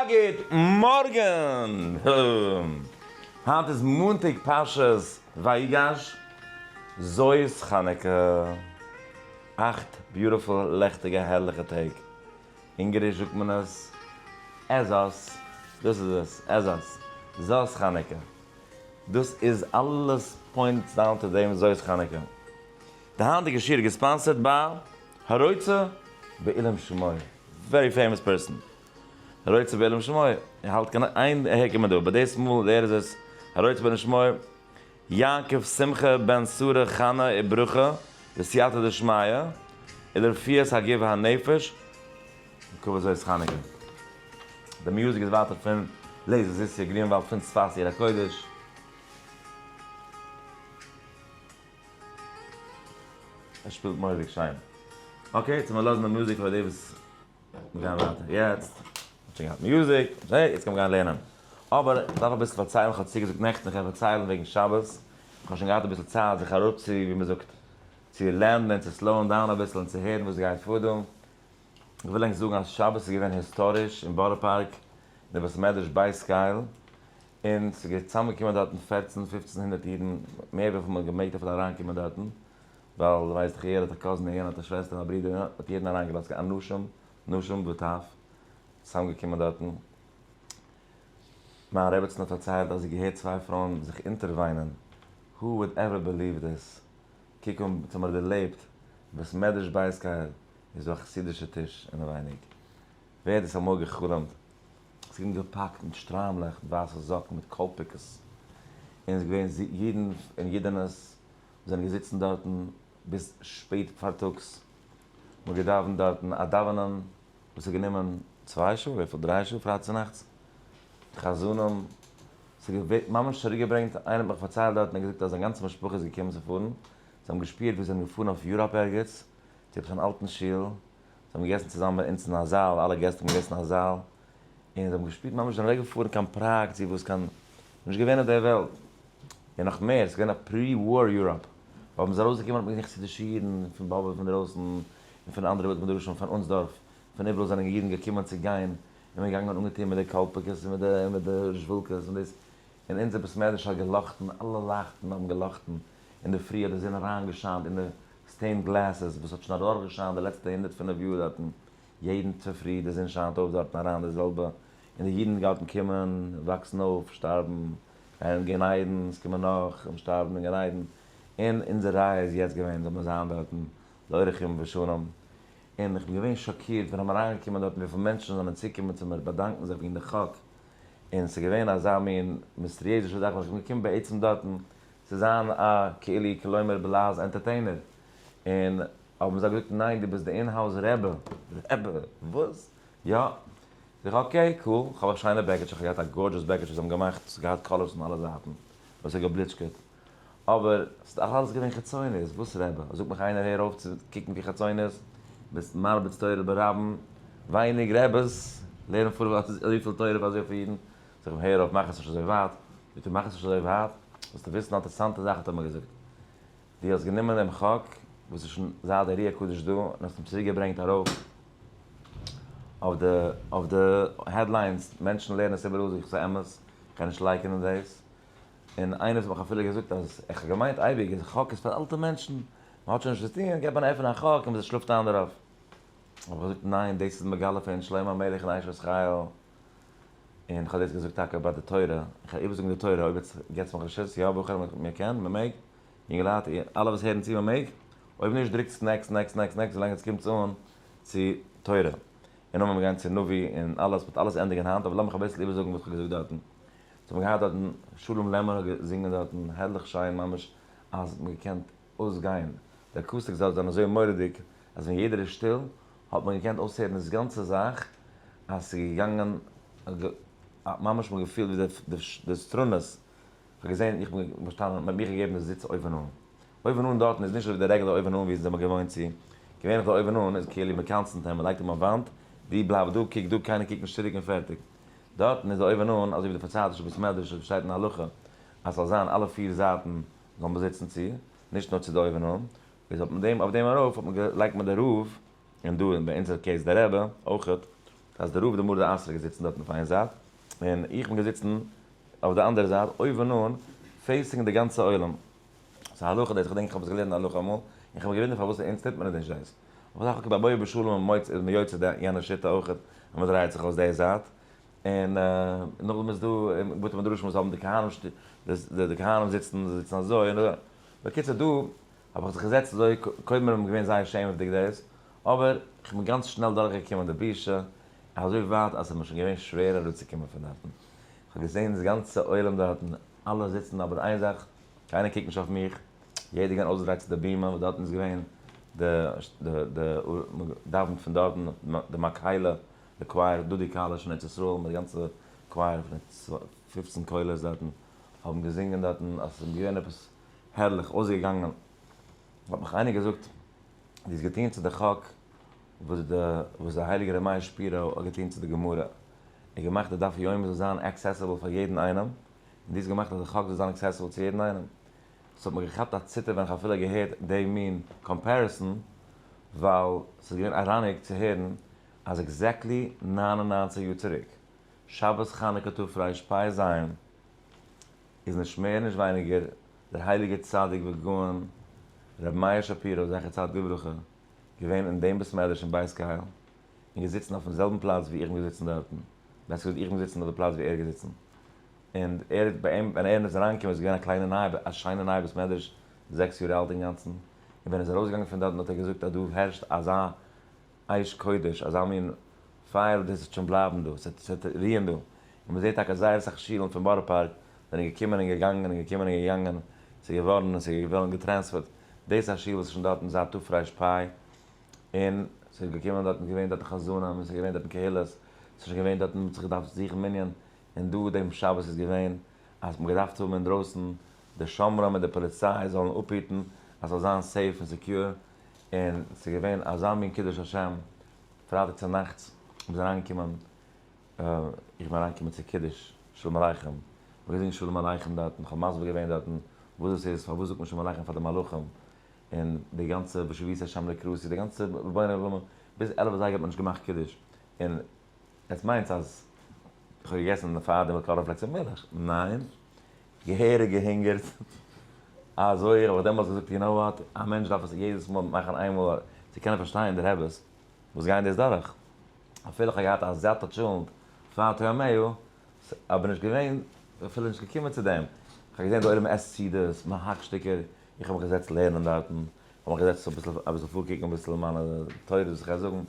גוט מארגן! היינט איז מאנטאג פרשת ויגש, זאת חנוכה, אכט beautiful לעכטיגע הערליכע טעג, אונגאריש זאגט מען עס עזות, דאס איז עס, עזות, זאת חנוכה, דאס איז אלעס points down to דעם זאת חנוכה. די היינטיגע שיעור איז גע sponsored ביי הרוצה בעילום שמו, very famous person, הרוצה בעילום שמו, ער האלט קיין איין אהער קומען דא, אבער דאס מאל דער איז עס, הרוצה בעילום שמו, יעקב שמחה בן שרה חנה וברכה בסייעתא דשמיא, ולרפואת הגוף והנפש, לכבוד זאת חנוכה. די music איז ווייטער פון לעזער זיסיא גרינוואלד פון צפת עיר הקודש. ער שפילט מורא'דיג שיין. okay, צו מיר לאזן די music פאר די וואס מיר גייען ווייטער יעצט. מ'האט שוין געהאט music, יעצט קען מען גיין לערנען. אבער איך דארף אביסל פארציילן, כ'האב צוגעזאגט נעכטן איך גיי פארציילן וועגן שבת. כ'האב שוין געהאט אביסל צייט זיך אראפ צו, ווי מ'זאגט, צו land ן און צו slow ען down אביסל און צו הערן וואס גייט פאר דא. איך וויל ענק זאגן אז שבת איז געווען היסטאריש אין בארא פארק, אין די בית מדרש בית קהל, און ס'איז צוזאמגעקומען דארטן פערצן פופצן הונדערט אידן, מער וויפיל מ'האט געמעגט אפילו אריינקומען דארטן, ווייל דו ווייסט דאך יעדער האט א cousin און יענער האט א שוועסטער און א ברודער און מ'האט יעדן אריינגעלאזט, אנשים נשים וטף צוזאמגעקומען דארטן. מיין רעבעצן האט פארציילט אז זי האט געהערט צוויי פרויען זיך אונטערוויינען, who would ever believe this, קוק אן וואס האמיר דערלעבט, בית מדרש בית קהל איז דא א חסידישע טיש אינעווייניג, ווער האט דאס אמאל גע'חלומ'ט? ס'איז געווען געפאקט מיט שטריימלעך, מיט ווייסע זאקן, מיט קאלפיקעס, און ס'איז געווען אידן און אידענעס וואס זענען געזיצן דארטן ביז שפעט פארטאגס, מ'האט געדאווענט דארטן א דאווענען וואס האט גענומען צוויי שעה, וויפיל? דריי שעה פרייטאג צונאכטס, חזנים, ס'איז געווען ממש צוריקגעברענגט, איינער האט מיך פארציילט דארטן, ער האט געזאגט אז זיין גאנצע משפחה איז געקומען צו פארן, זיי האבן געשפירט ווי זיי זענען געפארן אויף Europe ערגעץ, צו עפעס אן אלטן שול, זיי האבן געגעסן צוזאמען ביי אונז אין א זאל, אלע געסט האבן געגעסן אין א זאל, און זיי האבן געשפירט ממש זיי זענען אוועק געפארן קיין פראג צו וואס קיין, נישט געווען אויף דער וועלט, און נאך מער, ס'איז געווען א pre-war Europe, ווייל מ'איז ארויסגעקומען האט מען געזען חסידישע אידן פון באבוב פון דרויסן, און פון אנדערע בתי מדרשים פון אונסדארף, פון איבעראל זענען אידן געקומען צו גיין, און מ'איז געגאנגען אנגעטון מיט די קאלפיקעס און מיט די און מיט די זשוואלקעס און דאס, און אונזער בית מדרש האט געלאכטן, אלע לייכטן האבן געלאכטן, אינדערפרי האט די זון אריינגעשיינט אין די stained glasses וואס האט שוין אדורכגעשיינט די לעצטע 105 יאר דארטן, יעדן צופרי די זון שיינט אויף דארטן אריין די זעלבע, און די אידן גייטן קומען, וואקסן אויף, שטארבן, גייען אין גן עדן, עס קומען נאך, און שטארבן אין גן עדן, און אונזער רייע איז יעצט געווען זאל מען זיין דארטן לאורך ימים ושנים, און איך בין געווען שאקירט ווען כ'בין אריינגעקומען דארטן וויפיל מענטשן זענען צוגעקומען צו מיר באדאנקן זיך וועגן די חק, און ס'איז געווען אזא מין מיסטריעזישע זאך ווען איך בין געקומען בעצם דארטן צו זיין א כאילו כלומר בלעז entertainer, און האבן זיי געזאגט ניין דו ביסט די in-house רעבע, רעבע? וואס? יא. זאג איך okay cool, כ'האב א שיינע בעקיטשע, כ'האב געהאט א gorgeous בעקיטשע וואס זיי האבן געמאכט, ס'האט געהאט colors פון אלע זייטן, וואס האט געבליטשקעט, אבער ס'איז דאך אלעס געווען חיצוניות, וואס רעבע? זאגט מיך איינער הער אויף צו קוקן ווי חיצוניות, ביסט מרביץ תורה ברבים, ווייניג רעבעס לערנען פאר אזויפיל תורה פאר אזויפיל אידן, זאג איך אים הער אויף מאך עס נישט אזוי ווייט, זאגט ער מאך עס נישט אזוי ווייט, זאלסטו וויסן א אינטערעסאנטע זאך האט ער מיר געזאגט, דו האסט גענומען דעם חק וואס איז שוין זייט די ארי הקדוש דא און האסט אים צוריק געברענגט ארויף אויף די אויף די headlines, מענטשן לערנען עס איבעראל זאג איך ס'איז אמת, כ'קען נישט לייקענען דאס, און איינער האט מיך אפילו געזאגט אז איך האב געמיינט אייביג אז חק איז פאר אלטע מענטשן, מען האט שוין נישט וואס צו טון, געבט מען א עפען א חק און מען שלאפט איין דערויף. האב איך געזאגט ניין דאס איז מגלה פון שלמה המלך און אשת חיל, און כ'האב דאס געזאגט טאקע ביי די תורה, איך גיי איבערזאגן די תורה אויב עטס געטס מיך רשות, יא בחורים מען קען, מען מעג, יונגעלייט אלע וואס הערן צו מען מעג, אויב נישט דרוקטס next next next next ווילאנג עטס קומטס אן צו תורה, און נאכדעם מיר גייען צו נביא און אלעס, מ'וועט אלעס ענדיגן היינט, אבער לאמיך אביסל איבערזאגן וואס כ'האב געזאגט דארטן. סאו האט מען געהאט דארטן שלום לעמער האט געזינגען דארטן הערליך שיין ממש אז מען געקענט אויסגיין, די acoustics דארט זענען אזוי מורא'דיג אז ווען יעדער איז שטיל האט מען געקענט אויסהערן דאס גאנצע זאך אז ס'איז געגאנגען ממש מען געפילט ווי די סטרונעס, כ'האב געזען איך בין געשטאנען מען האט מיך געגעבן די זיץ אויבן אן, אויבן אן דארטן איז נישט אזוי ווי די רעגולער אויבן אן ווי אונז זעמער געוואוינט צו, געווענליך די אויבן אן איז כאילו מען קנס'נט אים מען לייגט אים אויף וואנט, דו בלייב דא קוק דא קיינער קוקט נישט צוריק און פערטיג. דארטן איז די אויבן אן אזוי ווי די פארצייטישע בית מדרש וואס שטייט אין הלכה אז ס'זאל זיין אלע פיר זייטן זאל מען זיצן צו, נישט נאר צו די אויבן אן, איז האט מען דעם אויף דעם ארויף האט מען לייגט מען די רב, און דא ביי אונזער case די רבי אויכעט. אז דער רב די מרא דאתרא געזיצן דארטן אויף איין זייט, און איך בין געזיצן אויף די אנדערע זייט אויבן אן, facing די גאנצע עולם. ס'איז א הלכה דאס, כ'דענק איך האב עס געלערנט אין הלכה אמאל, און כ'האב מיר געוואונדערט פארוואס אונז טוט מען נישט דאס. אבער סך הכל ביי בואי בשלום איז מען יוצא די יענע שיטה אויכעט, אז מ'דרייעט זיך אויס די זייט. און נאכדעם איז דא אין בתי מדרשים וואס האבן די כהנים די כהנים זיצן זיי זיצן אזוי און אזוי. בקיצור דא האב איך זיך געזעצט אזוי, קודם בין איך געווען זייער שעמעוודיג דאס, אבער כ'בין גאנץ שנעל דורכגעקומען די בושה, אזוי ווייט אז ס'איז מיר שוין געווען שווער אראפצוקומען פון דארטן. כ'האב געזען דאס גאנצע עולם דארטן, אלע זיצן, אבער איין זאך, קיינער קוקט נישט אויף מיך, יעדער געווען אויסגעדרייט צו די בימה, וואס דארטן איז געווען די די מ'דאווענט פון דארטן, די מקהלה, די choir, דודי קאליש פון ארץ ישראל, מיט די גאנצע choir פון 15 קולות דארטן, האבן געזינגען דארטן, אז ס'איז געווען עפעס הערליך, אויסגעגאנגען. האט מיך איינער געזאגט, דו האסט געטון צו די חק וואס די וואס די הייליגע ר' מאיר שפירא האט געטון צו די גמרא. ער האט געמאכט די דף יומי זאל זיין accessible פאר יעדן איינעם, און דו האסט געמאכט אז די חק זאל זיין accessible צו יעדן איינעם. ס'האט מיר געכאפט א ציטער ווען כ'האב אפילו געהערט די מין comparison, ווייל ס'איז געווען ironic צו הערן אז exactly 99 יאר צוריק, שבת חנוכה תרפ"ז, איז נישט מער נישט ווייניגער דער הייליגער צדיק וגאון רבי מאיר שפירא זכר צדיק לברכה געווען אין דעם בית מדרש אין בית קהל און געזיצן אויפן זעלבן פלאץ ווי איך בין געזיצן דארטן, בעסער געזאגט איך בין געזיצן אויף די פלאץ ווי ער איז געזיצן, און ער האט ביי אים ווען ער איז אריינגעקומען איז געווען א קליינע נייע א שיינע נייע בית מדרש 6 יאר אלט אינגאנצן, און ווען ער איז ארויסגעגאנגען פון דארטן האט ער געזאגט אז דא הערשט אזא אש קודש, אזא מין פייער, דאס וועט שוין בלייבן דא, ס'וועט רוען דא. און מ'זעט טאקע זייער אסאך שולן פון בארא פארק זענען געקומען און געגאנגען און געקומען און געגאנגען, ס'איז געווארן און ס'איז געווארן גע transfer ט. דאס איז א שול וואס איז שוין דארטן זייט תר"פ, און ס'איז געקומען דארטן, געווען דארטן חזנים, און ס'איז געווען דארטן קהילות, ס'איז שוין געווען דארטן, מ'האט זיך געדארפט זוכן מנין, און דא דעם שבת איז געווען אז מ'האט געדארפט האבן אינדרויסן די שומרים מיט די פאליציי זאלן אפהיטן אז ס'זאל זיין safe און secure, און ס'איז געווען אזא מין קידוש השם, פרייטאג צו נאכטס מ'איז אריינגעקומען, איך בין אריינגעקומען צו קידוש שלום עליכם, מ'האט געזינגען שלום עליכם דארטן, כ'האב מסביר געווען דארטן וואס דאס איז, פארוואס זאגט מען שלום עליכם פאר די מלאכים, און די גאנצע ושויתי השם לקראתי, די גאנצע רבונו של עולם, ביז 11 אזייגער האט מען נישט געמאכט קידוש, און עטס מיינטס אז איך האב געגעסן פארדעם מיט קארנפלעקס און מילך? ניין, געהעריג געהונגערט, אזוי האב איך דעמאלטס געזאגט, you know what, א מענטש דארף עס יעדעס מאל מאכן איינמאל צו קענען פארשטיין די רעבעס וואס גייען דאס דורך, אפילו איך האב געהאט א זאטע טשולענט פאר טועמיה, אבער נישט געווען, אפילו נישט געקומען צו דעם, איך האב געזען די עולם עסט סעודות, מען האקט שטיקער, איך האב מיך געזעצט לערנען דארטן, איך האב מיך געזעצט אביסל אביסל פארקוקן אביסל מיינע תורות וואס איך גיי זאגן, און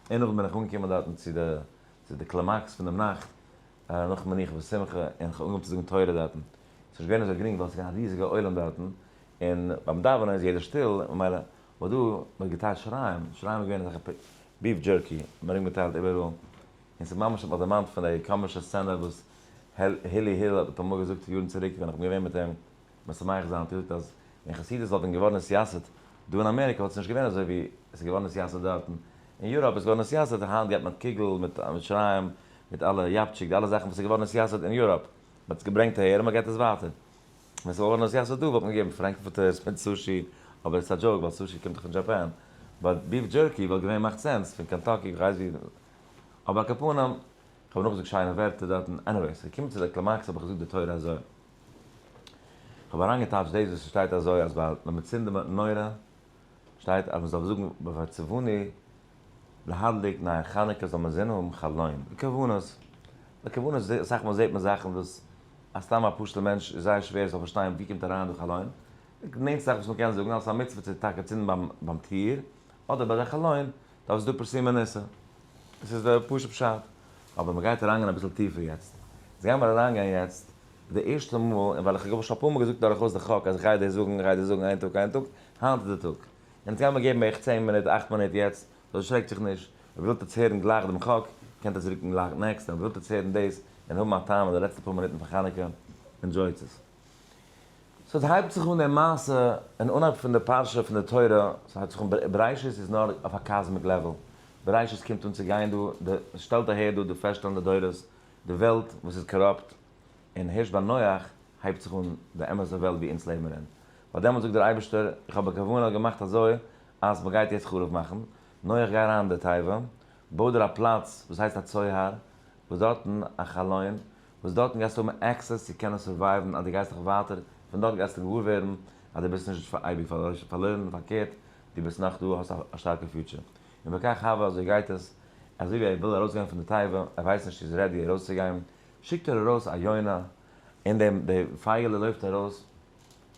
נאכדעם בין איך אנגעקומען דארטן צו די צו די קלימאקס פון דעם נאכט, נאך מנוחה ושמחה, און איך האב אנגעהויבן צו זאגן תורה דארטן. ס'איז נישט געווען אזוי גרינג ווייל ס'איז געווען א ריזיגע עולם דארטן, און ביים דאווענען איז יעדער שטיל, ממילא, אבער דא, מ'האט געטיילט שיריים, שיריים איז געווען אזעלכע beef jerky, מ'האט ארום געטיילט איבעראל, און ס'איז ממש האט מיך דערמאנט פון די קאמישע סצענע וואס הילי היל האט אמאל געזאגט יארן צוריק ווען איך בין געווען מיט אים משמח זיין, האט געזאגט אז ווען חסידות וואלט ווען געווארן נתייסד דא אין אמעריקא וואלט עס נישט געווען אזוי ווי עס איז געווארן נתייסד דארטן, אין יוראפ איז געווארן נתייסד, היינט גייט מען קוגל מיט שיריים מיט אלע יאפטשיק די אלע זאכן וואס איז געווארן נתייסד אין יוראפ, מען האט עס געברענגט אהער און מען געט עס ווייטער. ווען ס'וואלט געווארן נתייסד דא וואלט מען געגעבן frankfurters מיט סושי, אבער עס איז א joke ווייל סושי קומט דאך פון דזשאפאן, but beef jerky וואלט געווען מאכט sense פון קענטאקי איך ווייס ווי, אבער על כל פנים, כ'האב נאכגעזאגט שיינע ווערטער דארטן, anyway ס'איז געקומען צו די קלימאקס האב איך געזאגט די תורה אזוי. כ'האב אריינגעטייטשט דאס וואס ס'שטייט אזוי אז ביי ווען מ'צינדט די מנורה שטייט אז מ'זאל זאגן ויצונו להדליק נר חנוכה זאל מען זין האבן חלון, די כוונות, די כוונות איז אסאך מאל זעט מען זאכן וואס א סתם א פשוט'ע מענטש איז זייער שווער זאל פארשטיין ווי קומט אריין דא חלון, די נענטסטע זאך וואס מ'קען זאגן אז ס'איז א מצוה צו טאקע צינדן ביים ביים טיר אדער ביי די חלון דארף עס דא פרסומי ניסא, עס איז די פשוט פשט, אבער מ'גייט אריינגיין אביסל טיפער יעצט, יעצט גייען מיר אריינגיין יעצט די ערשטע מאל, און ווייל איך האב שוין אפאר מאל געזאגט דורכאויס די חק אז איך גיי דאס זאגן, איך גיי דאס זאגן איין טאג איין טאג, היינט איז די טאג. און יעצט גייען מיר געבן בערך 10 מינוט, 8 מינוט יעצט, so שרעקט זיך נישט, אויב ווילט עטס הערן גלייך דעם חק, קענט עטס רוקן גלייך next, און אויב ווילט עטס הערן דאס, און האבן א טעם אין די לעצטע פאר מינוטן פון חנוכה, enjoy ט עס. so עס הייבט זיך אן די מעשה אין אנהייב פון די פרשה פון די תורה, ס'הייבט זיך אן בראשית איז נאר אויף א cosmic level, בראשית קומט אן צו גיין דא, די שטעלט אהער דא די פעסטשטעלן די דורות, די וועלט וואס איז corrupt, און הערשט ביי נח הייבט זיך אן די אמת'ע וועלט ווי אונז לעבן מיר אין. ווייל דעמאלטס זאגט דער אייבערשטער, איך האב בכוונה געמאכט אזוי אז מ'גייט יעצט חרוב מאכן, נח גיי אריין אין די תיבה, בוי דיר א פלאץ וואס הייסט א צוהר, וואס דארטן א חלון, וואס דארטן גייסטו האבן access צו קענען survive ן אז דו גייסט נאך ווייטער, פון דארט גייסטו געוואר ווערן אז דו ביסט נישט פאר אייביג פארלוירן, פארקערט, דו ביסט נאך דא, האסט א שטארקע future. און וכך הוה, אזוי גייט עס, אזוי ווי ער וויל ארויסגיין פון די תיבה, ער ווייסט נישט צו איז ready ארויסצוגיין, שיקט ער ארויס א יונה, און דעם די פייגעלע לויפט ארויס,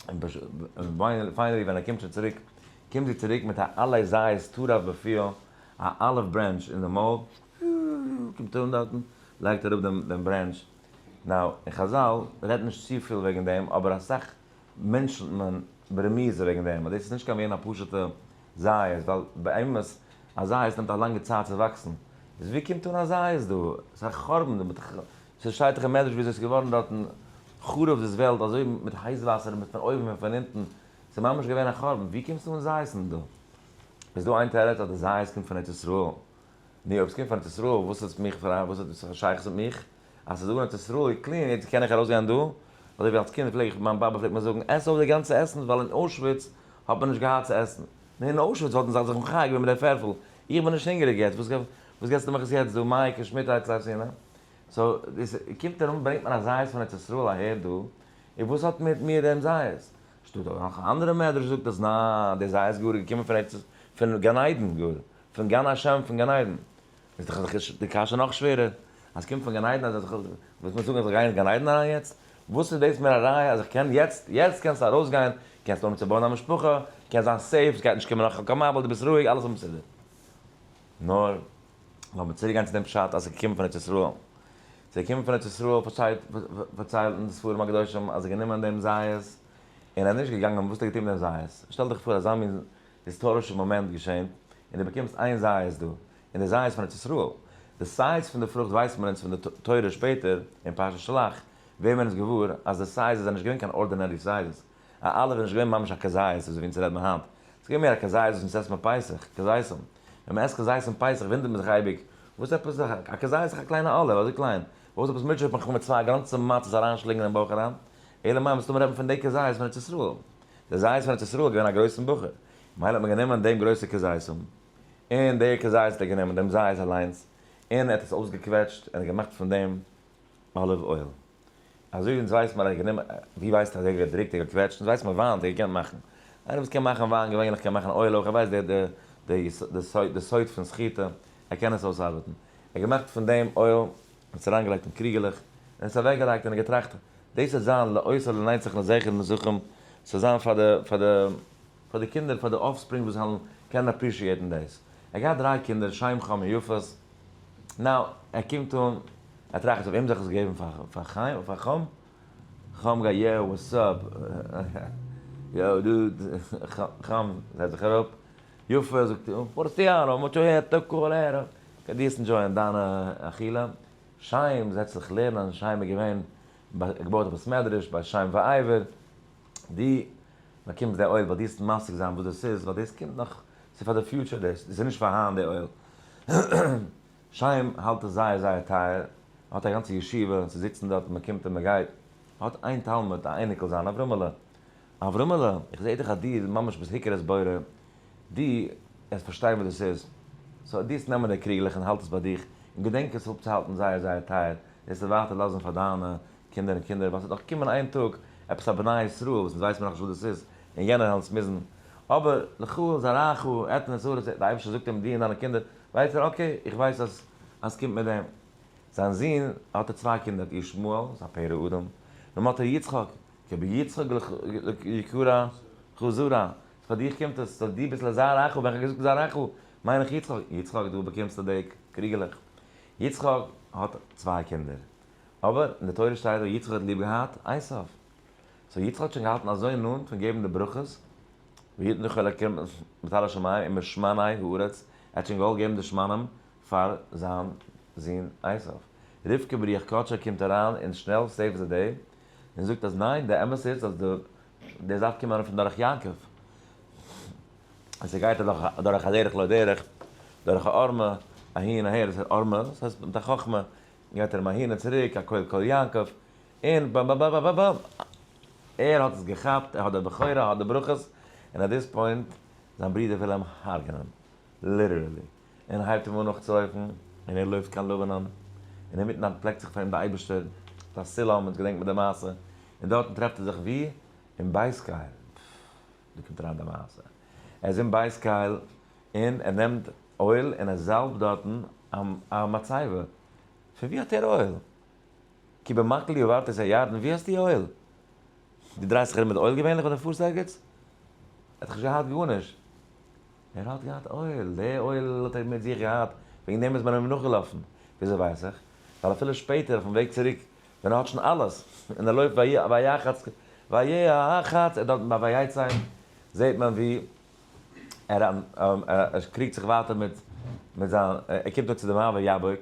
און finally ווען ער קומט שוין צוריק, קומט זי צוריק מיט א עלי זית טרף בפיה, א olive branch אין די מויל, קומט אן דארטן, לייגט אראפ דעם branch. Now, אין חזל רעדט נישט צופיל וועגן דעם, אבער אסאך mention ט מען ברמיזה וועגן דעם, אז דאס איז נישט קיין געווען א פשוטע זית, ווייל באמת א זית נעמט א לאנגע צייט צו וואקסן. איז ווי קומט אן א זית דא? ס'איז א חורבן, ס'שטייט דאך אין מדרש וויאזוי ס'איז געווארן דארטן חרוב דאס וועלט, אזוי מיט הייס וואסער און פון אויבן און פון אונטן, ס'איז ממש געווען א חורבן, ווי קומסטו אן זיתים דא? איז דא איין תירוץ אז די זית קומט פון ארץ ישראל. נו אויב ס'קומט פון ארץ ישראל וואס האט מיך פאר וואס האט עס א שייכות מיט מיך? אז ס'איז דא אין ארץ ישראל clean יעצט קען איך ארויסגיין דא? אזוי ווי אלס קינד פלעג איך מיין באבע פלעגט מיר זאגן עס אויף די גאנצע עסן ווייל אין אוישוויץ האט מען נישט געהאט צו עסן. נו אין אוישוויץ וואלטן זיי זיך מחיה געווען מיט די פערפל, איך בין נישט הונגעריג יעצט וואס וואס געסטו מיך עס יעצט דא מאי כשמיטה אצל הר סיני? So דאס קומט ארום ברענגט מען א זית פון ארץ ישראל אהער דא, און וואס האט מיט מיר דעם זית? שטאט דא נאך א אנדערע מדרש זאגט אז ניין די זית גאר איז געקומען פון ארץ פון גן עדן גאר, פון גן השם פון גן עדן. איז דאך די קשיא נאך שווערער, אז ס'קומט פון גן עדן אז איך וואס מיר זאגן אז איך גיי אין גן עדן אריין יעצט? וואס איז דאס מיר א ראיה אז איך קען יעצט, יעצט קענסטו ארויסגיין, קענסט אנהויבן צו בויען א משפחה, קענסט זיין safe, ס'גייט נישט קומען נאך קיין מבול, דו ביסט רואיג, אלעס איז מסודר. נאר לאמיר צוריק גיין צו דעם פשט אז ס'איז געקומען פון ארץ ישראל. ס'איז געקומען פון ארץ ישראל פארציילט פארציילן די ספרים הקדושים אז ער האט גענומען דעם זית און ער איז נישט געגאנגען, וואס האט ער געטון מיט דעם זית? שטעל דיך פאר אזא מין היסטארישע מאמענט געשענט און דו באקומסט איין זית דא, און די זית פון ארץ ישראל. די size פון די פרוכט ווייסט מען אונז פון די תורה שפעטער אין פרשת שלח ווערן מיר אונז געוואר אז די sizes זענען נישט געווען קיין ordinary sizes. א olive איז נישט געווען ממש א כזית אזוי ווי אונז רעדט מען היינט. ס'איז געווען מער א כזית וואס אונז עסט מען פסח, כזיתים. ווען מען עסט כזיתים פסח וואונדערט מען זיך אייביג, וואס עפעס א כזית איז דאך א קליינע olive, אזוי קליין, וואס עפעס מוטשעט מען זיך מיט צוויי גאנצע מצות אריינשלינגען אין בויך אריין? אלא מאי מסתמא רעדט מען פון די כזית פון ארץ ישראל. די זית פון ארץ ישראל איז געווען א גרויסן בחור, מילא האט מען גענומען דעם גרויסע כזיתים, און דער כזית האט ער גענומען דעם זית אליינס, און ער האט עס אויסגעקוועטשט און געמאכט פון דעם olive oil. אזוי ווי אונז ווייסט מען אז ער האט גענומען, ווי ווייסטו אז ער האט געדרוקט, ער האט געקוועטשט, אונז ווייסט מען וויין האט ער געקענט מאכן. איינער וואס קען מאכן וויין געווענליך קען מאכן oil אויך, ער ווייסט די די די סוד פון סחיטה, ער קען עס אויסארבעטן. ער האט געמאכט פון דעם oil, און עס אריינגעלייגט אין קריגעלעך, און עס אוועקגעלייגט און געטראכט, דאס וועט זיין לאותו לנצח לזכר נזכים, ס'זאל זיין פאר די פאר די פאר די קינדער, פאר די offspring וואס זאלן קענען appreciate ן דאס. ער האט געהאט דריי קינדער, שם חם און יפת. Now, ער קומט אן, ער טראכט זיך, וועם זאל איך עס געבן פאר פאר חיים, פאר חם? חם גייט, yeah, what's up? Yo dude, חם זעצט זיך אראפ, יפה זאגט אים, פארטיאנא, מוטשעט קולערא, גיי דו עס enjoy ען דיינע אכילה. שם זעצט זיך לערנען, שם איז געווען געבויט א בית מדרש ביי שם ועבר, דו באקומסט די oil ווייל דו וועסט משיג זיין וואס דאס איז, ווייל דאס קומט נאך, ס'איז פאר די future דאס, דאס איז נישט פאר היינט די oil. שם האלט עס זייער זייער טייער, האט א גאנצע ישיבה, ס'זיצן דארט און מ'קומט און מ'גייט, האט איין תלמיד א אייניקל זיין אברהמ'עלע, אברהמ'עלע איך זעה דיך אז דו ממש ביסט הכיר את בורא, דו וועסט פארשטיין וואס דאס איז, so דו וועסט נעמען די קריגלעך און האלט עס ביי דיך, און געדענק עס אפצוהאלטן זייער זייער טייער, דאס ווייטער לאזן פאר דיינע קינדער און קינדער, ווייל ס'וועט נאך קומען איין טאג עפעס א בני ישראל וואס אונז ווייסן מיר נאכנישט וואס דאס איז, און יענער וועט עס מוזן, אבער לך ולזרעך אתן את הארץ, דער אייבערשטער זאגט אים דו און דיינע קינדער, ווייסט ער okay, איך ווייס אז אז ס'קומט מיט דעם. זיין זון האט ער צוויי קינדער, האט ישמעאל, איז א פרא אדם, נאכדעם האט ער יצחק, כי ביצחק יקרא לך זרע, פאר דיך קומט עס, so דו ביסט לזרעך, ווען איך האב געזאגט לזרעך, מיין איך יצחק, יצחק דא באקומסטו די קריגעלעך. יצחק האט צוויי קינדער, אבער אין די תורה שטייט אז יצחק האט ליב געהאט עשיו. So יצחק האט שוין געהאלטן אזוי נאנט פון געבן די ברכות, ויתן לך אלקים מטל השמים ומשמני הארץ, ער האט שוין געוואלט געבן די שמנים פאר זיין זון עשיו. רבקה ברוח קדשו קומט אריין און שנעל saves the day, און זאגט אז ניין, די אמת איז אז דאס דארף קומען פון דורך יעקב. און ס'גייט אדורך א דרך לא דרך, דורך א ערמה, אהין אהער, דאס הייסט ערמה, דאס הייסט מיט א חכמה, גייט ער אים אהין און צוריק, הקול קול יעקב, און באם באם באם באם באם, ער האט עס געכאפט, ער האט די בכורה, ער האט די ברכות, און at this point, זיין ברודער וויל אים הרג'נען, literally. און הייבט אים אן נאכצולויפן, און ער לויפט קיין לבנון, און אינמיטן אנטפלעקט זיך פאר אים דער אייבערשטער מיט א סולם, אונז געדענקט מיר די מעשה, און דארטן טרעפט ער זיך וואו? אין בית קל. דא קומט אריין די מעשה. ער איז אין בית קל, און ער נעמט אויל און ער זאלבט דארטן א מצבה. פון וואו האט ער אויל? כי במקלי עברת את הירדן, וואו האסטו אויל? דו דרייסט זיך ארום מיט אויל געווענליך ווען דו פארסט ערגעץ? ער האט דאך נישט געהאט גארנישט. ער האט געהאט אויל, די אויל האט ער מיט זיך געהאט, וועגן דעם איז מען אים נאכגעלאפן. וויאזוי ווייס איך? ווייל אפילו שפעטער אויפן וועג צוריק ווען ער האט שוין אלעס, און ער לויפט ויחץ ויחץ, ער דארט ביי ויצא, זעט מען ווי ער ער קריגט זיך ווייטער מיט מיט זיין, ער קומט אן צו די מעבר יבוק,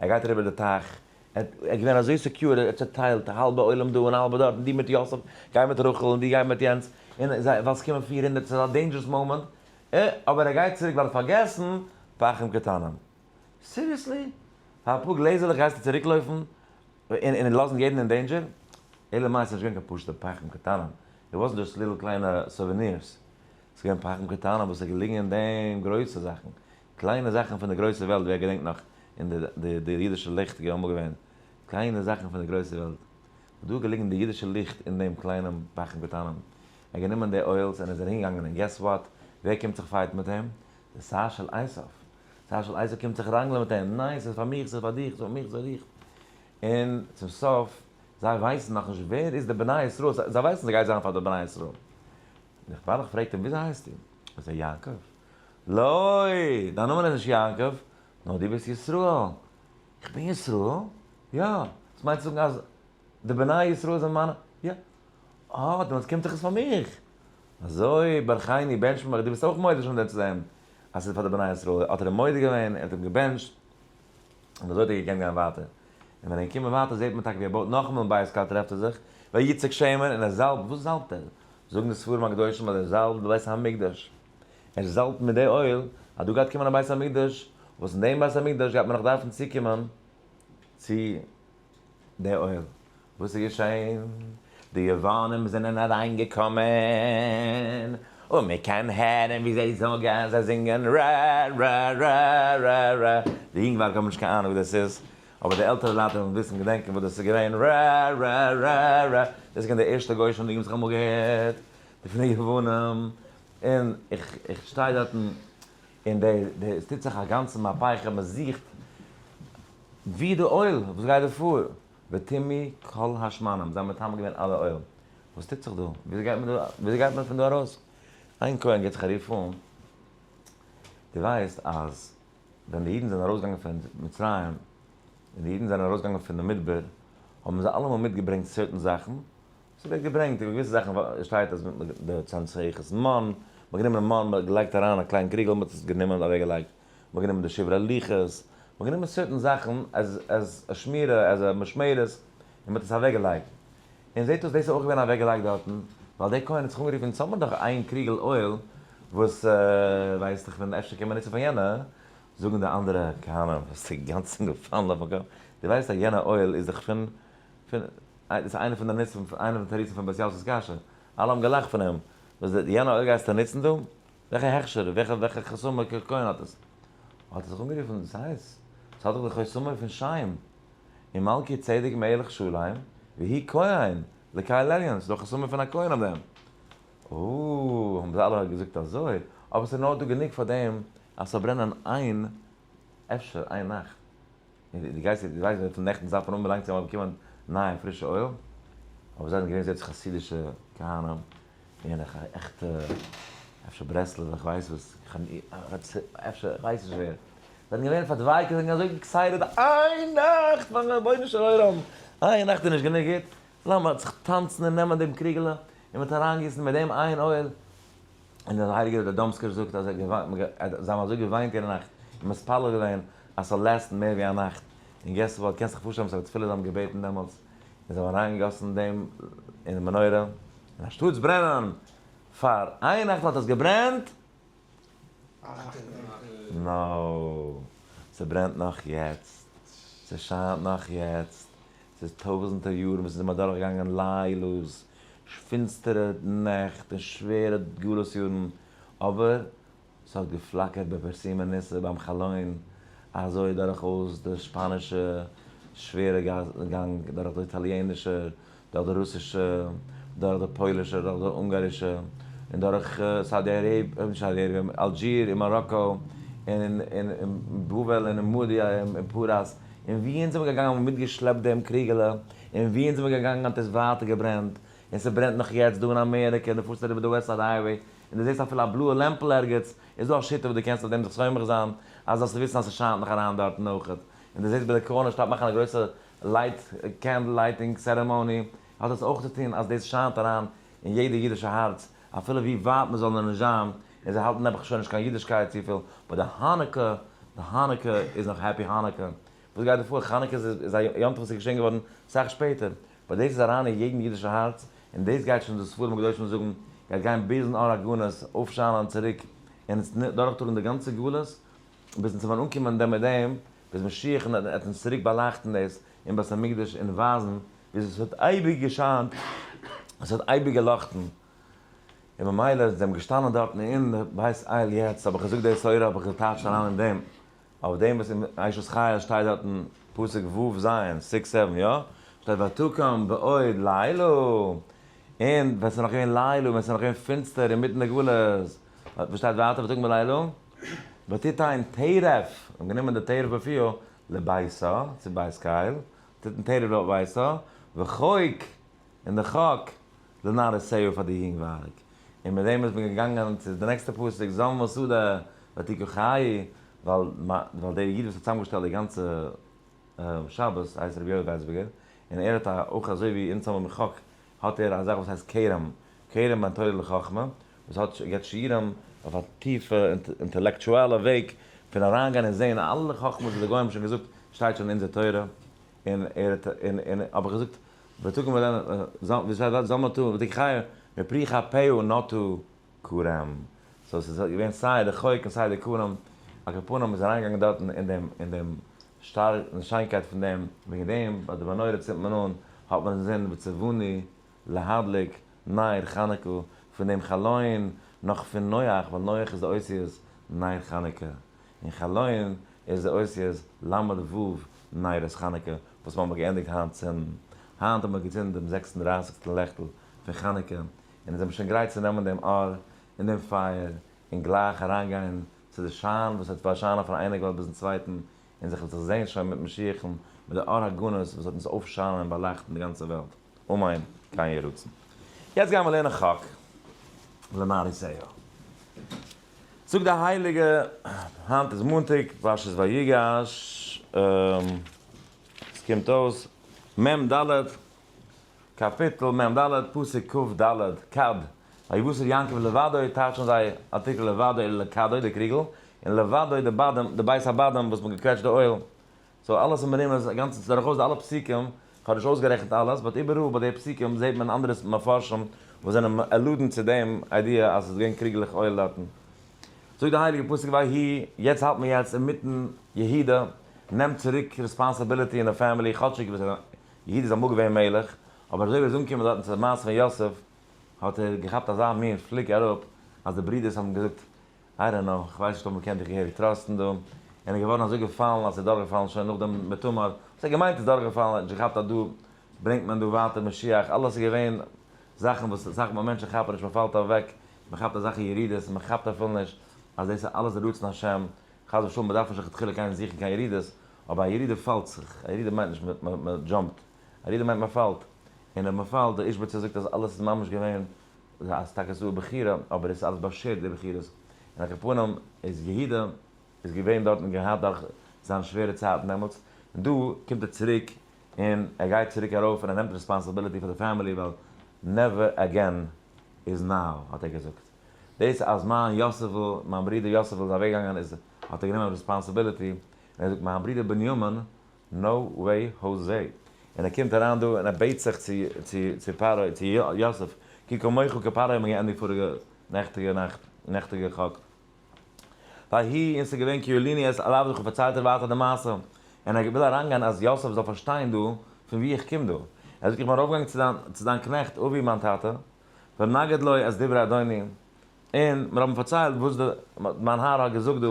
ער גייט אריבער די טייך, ער איז געווען אזוי secure, ער האט צעטיילט האלבע עולם דא און האלבע דארט, און דו מיט יוסף, גיי מיט רחל, און דו גיי מיט יענץ, און זיי, ווייל עס קומען 400, ס'איז א dangerous moment, אבער ער גייט צוריק ווייל ער האט פארגעסן פחים קטנים. Seriously? פאר אפאר גלעזעלעך גייסטו צוריקלויפן און לאזן יעדן אין danger? אלא מאי ס'איז נישט געווען קיין פשוט'ע פחים קטנים, it wasn't just little קליינע souvenirs, ס'איז געווען פחים קטנים וואס איז געליגן אין דעם גרויסע זאכן, קליינע זאכן פון די גרויסע וועלט, ווער געדענקט נאך אין די די אידישע ליכט איז אמאל געווען קליינע זאכן פון די גרויסע וועלט, דא איז געליגן די אידישע ליכט אין דעם קליינעם פחים קטנים, ער האט גענומען די oils און איז ארום געגאנגען און guess what, ווער קומט זיך fight ן מיט אים? די שר של עשיו, שר של עשיו קומט זיך ראנגלען מיט אים, ניין ס'איז פאר מיך, ס'איז פאר דיך, ס'איז פאר מיך, ס'איז פאר דיך, און צום סוף זיי ווייסן נאכנישט ווער איז די בני ישראל, זיי ווייסן ס'גייט זיין פאר די בני ישראל, און איך מלאך פרעגט אים וויאזוי הייסטו? זאגט ער יעקב. לא! דיין נאמען איז נישט יעקב, נאר דו ביסט ישראל. איך בין ישראל? יא. דאס מיינט צו זאגן אז די בני ישראל זענען מיינע? יא. אה, דעמאלטס קומט זיך עס פאר מיך. אזוי, ברכני, בענטש מיך, דו ביסט אויך מודה שוין דען צו דעם אז ס'איז פאר די בני ישראל. האט ער אים מודה געווען, ער האט אים געבענטשט, און אזוי האט ער געקענט גיין ווייטער. און ווען ער איז געקומען ווייטער זעט מען טאקע ווי ער בויט נאכאמאל אין בית קל טרעפט ער זיך, ויצק שמן, און ער זאלבט, וואס זאלבט ער? זאגן די ספרים הקדושים אז ער זאלבט די בית המקדש. ער זאלבט מיט די אויל אז דא גייט קומען א בית המקדש, וואס אין דעם בית המקדש גייט מען נאך דארפן צוקומען צו די אויל. וואס איז געשען? די יוונים זענען אריינגעקומען, און מען קען הערן ווי זיי זאגן, זיי זינגען ר ר ר ר ר, די יונגווארג האבן נישט קיין אהנונג וואס דאס איז, אבער די עלטערע לייט וועלן וויסן געדענקען וואס דאס איז געווען ר ר ר ר, דאס איז געווען די ערשטע גוי'אישע ניגון וואס איך האב אמאל געהערט, די פון די יוונים, און איך איך שטיי דארטן און די די עס טוט זיך א גאנצע מהפכה מען זוכט ווי די אויל וואס גייט דא פאר, וטמאו כל השמנים, זיי האבן מטמא געווען אלע אויל, וואס טוט זיך דא, וויאזוי גייט מען דא וויאזוי גייט מען פון דא ארויס, איין כהן גיבט זיך א רוף אן, דו ווייסט אז ווען די אידן זענען ארויסגעגאנגען פון מצרים, ווען די אידן זענען ארויסגעגאנגען פון די מדבר, האבן זיי אלעמאל מיטגעברענגט certain זאכן, ס'ווערט געברענגט אין געוויסע זאכן שטייט אז די צנצנת מן, מ'האט גענומען מן, מ'האט געלייגט אריין א קליין קריגל, מ'האט עס גענומען און אוועקגעלייגט, מ'האט גענומען די שברי לוחות, מ'האט גענומען certain זאכן as א שמירה, as א משמרת, און מ'האט עס אוועקגעלייגט. און זעט אויס דאס איז אויך געווען אוועקגעלייגט דארטן, ווייל דער כהן האט זיך אנגערופן, אונז האבן דאך איין קריגל אויל, וואס ווייסט איך ווען אפשר קען מען נוצן פאר יענע, זאגן די אנדערע כהנים, וואס איז אינגאנצן געפאלן אויפן קאפ, דו ווייסט אז יענע אויל איז דאך פון פון, דאס איז איינע פון די ניסים, איינע פון די תירוצים פון בית יוסף'ס קשיא, אלע האבן געלאכט פון אים, וואס די יענע אויל גייסטו נוצן דא? וועלכע הכשר, וועלכע וועלכע חותמו כהן האט עס? האט ער זיך אנגערופן, דאס הייסט, ס'האט דאך די חותמו פון שם, און מלכי צדק מלך שלם, והוא כהן, לקל עליון, ס'איז דא חותמו פון א כהן אויף דעם. אוי, האבן זיי אלע געזאגט אזוי, אבער ס'איז נאר דא גענוג פאר דעם אז ס'זאל ברענען איין, אפשר איין נאכט. דו גייסט דו ווייסט וויפיל נעכטן זאפן אנבאלאנגט זיי האבן באקומען נייע פרישע אויל, אבער זיי זענען געווען זעלבסט חסידישע כהנים, און עכטע אפשר ברסלב איך ווייס וואס, אפשר איך ווייס נישט ווער, זיי זענען געווען פארדווייקט זיי זענען אזוי excited איין נאכט פארן רבונו של עולם, איין נאכט איז נישט גענוג גוט, לאמיר זיך טאנצן און נעמען דעם קריגעלע און מ'וועט אריינגיסן מיט דעם איין אויל. און דער הייליגער ראדאמסקער זאגט אז זיי האבן אזוי געוויינט יענע נאכט און מתפלל געווען אז ס'זאל last ן מער ווי א נאכט, און guess what, קענסט זיך פארשטעלן וואס פאר א תפילה זיי האבן געבעטן דעמאלטס, און זיי האבן אריינגעגאסן דעם אין די מנורה, און אנשטאטס ברענען פאר איין נאכט האט עס געברענט נאו, ס'ברענט נאך יעצט, ס'שיינט נאך יעצט, ס'איז טויזענטער יארן וואס אונז זעמער אדורכגעגאנגען לילות, פינסטערע נעכט און שווערע גלות יארן, אבער. ס'האט געפלאקערט בפרסומי ניסא ביים חלון, אזוי דורכאויס די שפאנישע שווערע גאנג, דורך די איטאליענישע, דורך די רוסישע, דורך די פוילישע, דורך די אונגארישע, און דורך Saudi Arabia, נישט Saudi Arabia, אלדזשיר און מאראקא, און אין בבל און אין מדי און אין פרס, און ווי אונז זעמיר געגאנגען האבן מיר מיטגעשלעפט דעם קריגעלע, און ווי אונז זעמיר געגאנגען האט עס ווייטער געברענט, און ס'ברענט נאך יעצט דא אין אמעריקע, און דו פארסט אריבער די West Side Highway, און דו זעסט אפילו א בלויע לעמפל ערגעץ, איז דא א שיטה וואס דו קענסט אויף דעם זיך סומך זיין, אז זאלסט וויסן אז ס'שיינט נאך אריין דארטן אויכעט. און דו זעסט ביי די corner שטאט מאכן א גרויסע light candle lighting ceremony, האט עס אויך צו טון אז דאס שיינט אריין אין יעדע אידישע הארץ, אפילו ווי ווייט מ'זאל נאר נישט זיין, און זיי האלטן נעבעך שוין נישט קיין אידישקייט צופיל, but די חנוכה, די חנוכה איז נאך happy חנוכה. וואס גייט דא פאר? חנוכה איז א יום טוב וואס איז געשען געווארן סאך שפעטער, but דאס איז אריין אין יעדן אידישע הארץ, און דאס גייט שוין די ספרים הקדושים זאגן, גייט גיין ביזן אור הגנוז, אויפשיינען צוריק, און עס דורכטראגן די גאנצע גלות, ביזן צו ווען אנקומען דעם מיט דעם, ביז משיח און עט אונז צוריק באלייכטן דאס אין בית המקדש און ווייזן וויאזוי עס האט אייביג געשיינט, עס האט אייביג געלאכטן, און ממילא זיי האבן געשטאנען דארטן אין בית אל יעצט האב איך געזאגט די תורה האב איך געטייטשט אריין אין דעם. אויף דעם וואס אין אשת חיל שטייט דארטן פסוק ו' ז' six seven יא? שטייט ותקם בעוד לילה, און ווען ס'איז נאך געווען לילה, ווען ס'איז נאך געווען פינסטער אינמיטן די גלות, וואס שטייט ווייטער ותקם בלילה? ותתן טרף, און גענומען די טרף בפיה לביתה, צו בית קל, ותתן טרף לביתה, וחוק, און די חק, לנערותיה פאר די יונגווארג. און מיט דעם איז מען געגאנגען צו די נעקסטע פסוק, זממה שדה ותקחהו, ווייל ווייל דער איד וואס האט צוזאמגעשטעלט די גאנצע שבת הייסט רבי יואל ווייסבערגער, און ער האט א אויך אזוי ווי אונז האבן מיר חק, האט ער א זאך וואס הייסט כרם, כרם בין תורה לחכמה, וואס האט געבט שיעורים אויף א טיפע אינטעלעקטואלע וועג פון אריינגיין און זען אלע חכמות וואס די גוים האבן שוין געזאגט שטייט שוין אין אונזער תורה, און ער האט און און האב איך געזאגט ותקום זמתו ותקחהו מפרי כפהו נטו כרם, so ס'איז געווען סיי די חוק און סיי די כרם, על כל פנים איז אריינגעגאנגען דארטן אין דעם אין דעם שטארק אין די שיינקייט פון דעם, וועגן דעם ביי די מנורה צינדט מען אן האט מען אינזין וצונו להדליק נר חנוכה פון דעם חלון נאך פון נח ווייל נח איז די אותיות נר חנוכה און חלון איז די אותיות ל' ו' נרות חנוכה וואס מ'האמיר געענדיגט היינט צינדן. היינט האט מען געצינדן דעם זעקס און דרייסיגסטן לעכטל פון חנוכה, און אונז זעמיר שוין גרייט צו נעמען דעם אור און דעם פייער און גלייך אריינגיין צו די שיין וואס וועט פארשיינען פון איין עק וועלט ביזן צווייטן, און זיך זיך זען שוין מיט משיח'ן, מיט די אור הגנוז וואס וועט אונז אויפשיינען און באלייכטן די גאנצע וועלט. אמן כן יהי רצון. יעצט גיימיר לערנען חק לנערותיה. זאגט די הייליגע, היינט איז מאנטאג פרשת ויגש, עס קומט אויס מ ד, קאפיטל מ ד, פסוק כ ד, כד, ויותר יעקב לבדו, טייטשן זיי ארטיקל לבדו אלא לכדו, די קריגל, און לבדו די בדים, די בית הבדים וואס מען האט געקוועטשט די אויל, so אלעס איז מרומז א גאנצע צייט דורכאויס די אלע פסוקים, כ'האב נישט אויסגערעכנט אלעס, but איבעראל ביי די פסוקים זעט מען אנדערע מפרשים וואס זענען allude ן צו דעם idea אז ס'איז געווען קריגלעך אויל דארטן. זאגט די הייליגע פסוק ויהי, יעצט האלט מען יעצט אינמיטן יהודה נעמט צוריק responsibility אין די family, כאטשיג וואס יהודה איז אמאל געווען מלך, אבער אזוי ווי ער איז אנגעקומען דארטן צו די מעשה פון יוסף, האט ער געכאפט אזא מין פליק אראפ, אז די ברידערס האבן געזאגט, I don't know, כ'ווייס נישט אויב מ'קען דיך געהעריג trust ן דא, און איז געווארן אזוי געפאלן אז ס'איז דורכגעפאלן שוין נאכדעם מיט תמר, וואס ער האט געמיינט איז דורכגעפאלן, ער האט נישט געכאפט אז דא ברענגט מען דא ווייטער משיח, אלעס איז געווען זאכן וואס אסאך מאל מענטשן כאפן נישט, מ'פאלט אוועק, מ'כאפט אזעלכע ירידות, און מ'כאפט אפילו נישט אז דאס איז אלעס די רצון השם, חס ושלום מ'דארף נישט לכתחילה גיין זוכן קיין ירידות, אבער א ירידה פאלט זיך, א ירידה מיינט נישט מ'דזשאמפט, א ירידה מיינט מ'פאלט, און אויב מ'פאלט, דער איזשביצער זאגט אז אלעס איז ממש געווען אז טאקע ס'איז דא בחירה, אבער עס איז אלעס באשערט די בחירות, און על כל פנים איז יהודה איז געווען דארט און געהאט דורך זיינע שווערע צייטן דעמאלטס, און דא קומט ער צוריק און ער גייט צוריק ארויף און ער נעמט responsibility פאר די family ווייל never again is now האט ער געזאגט, דאס אז מיין יוסף'ל מיין ברודער יוסף'ל איז אוועקגעגאנגען איז האט ער גענומען responsibility און ער זאגט מיין ברודער בנימין no way Jose. און ער קומט אריין דא און ער בעט זיך צו צו צו פרעה צו יוסף, כי כמוך כפרעה האט מען געענדיגט פאריגע נעכטיגע נאכט נעכטיגע חק. ויהי און ס'איז געווען כי ילינו את על עבדך פארציילט ער ווייטער די מעשה, און ער וויל אריינגיין אז יוסף זאל פארשטיין דא פון וואו איך קום דא. ער זאגט איך בין ארויפגעגאנגען צו דיין צו דיין קנעכט אבי מיין טאטע, ונגד לו את דברי אדוני. און מיר האבן פארציילט וואס די מיין האר האט געזאגט דא,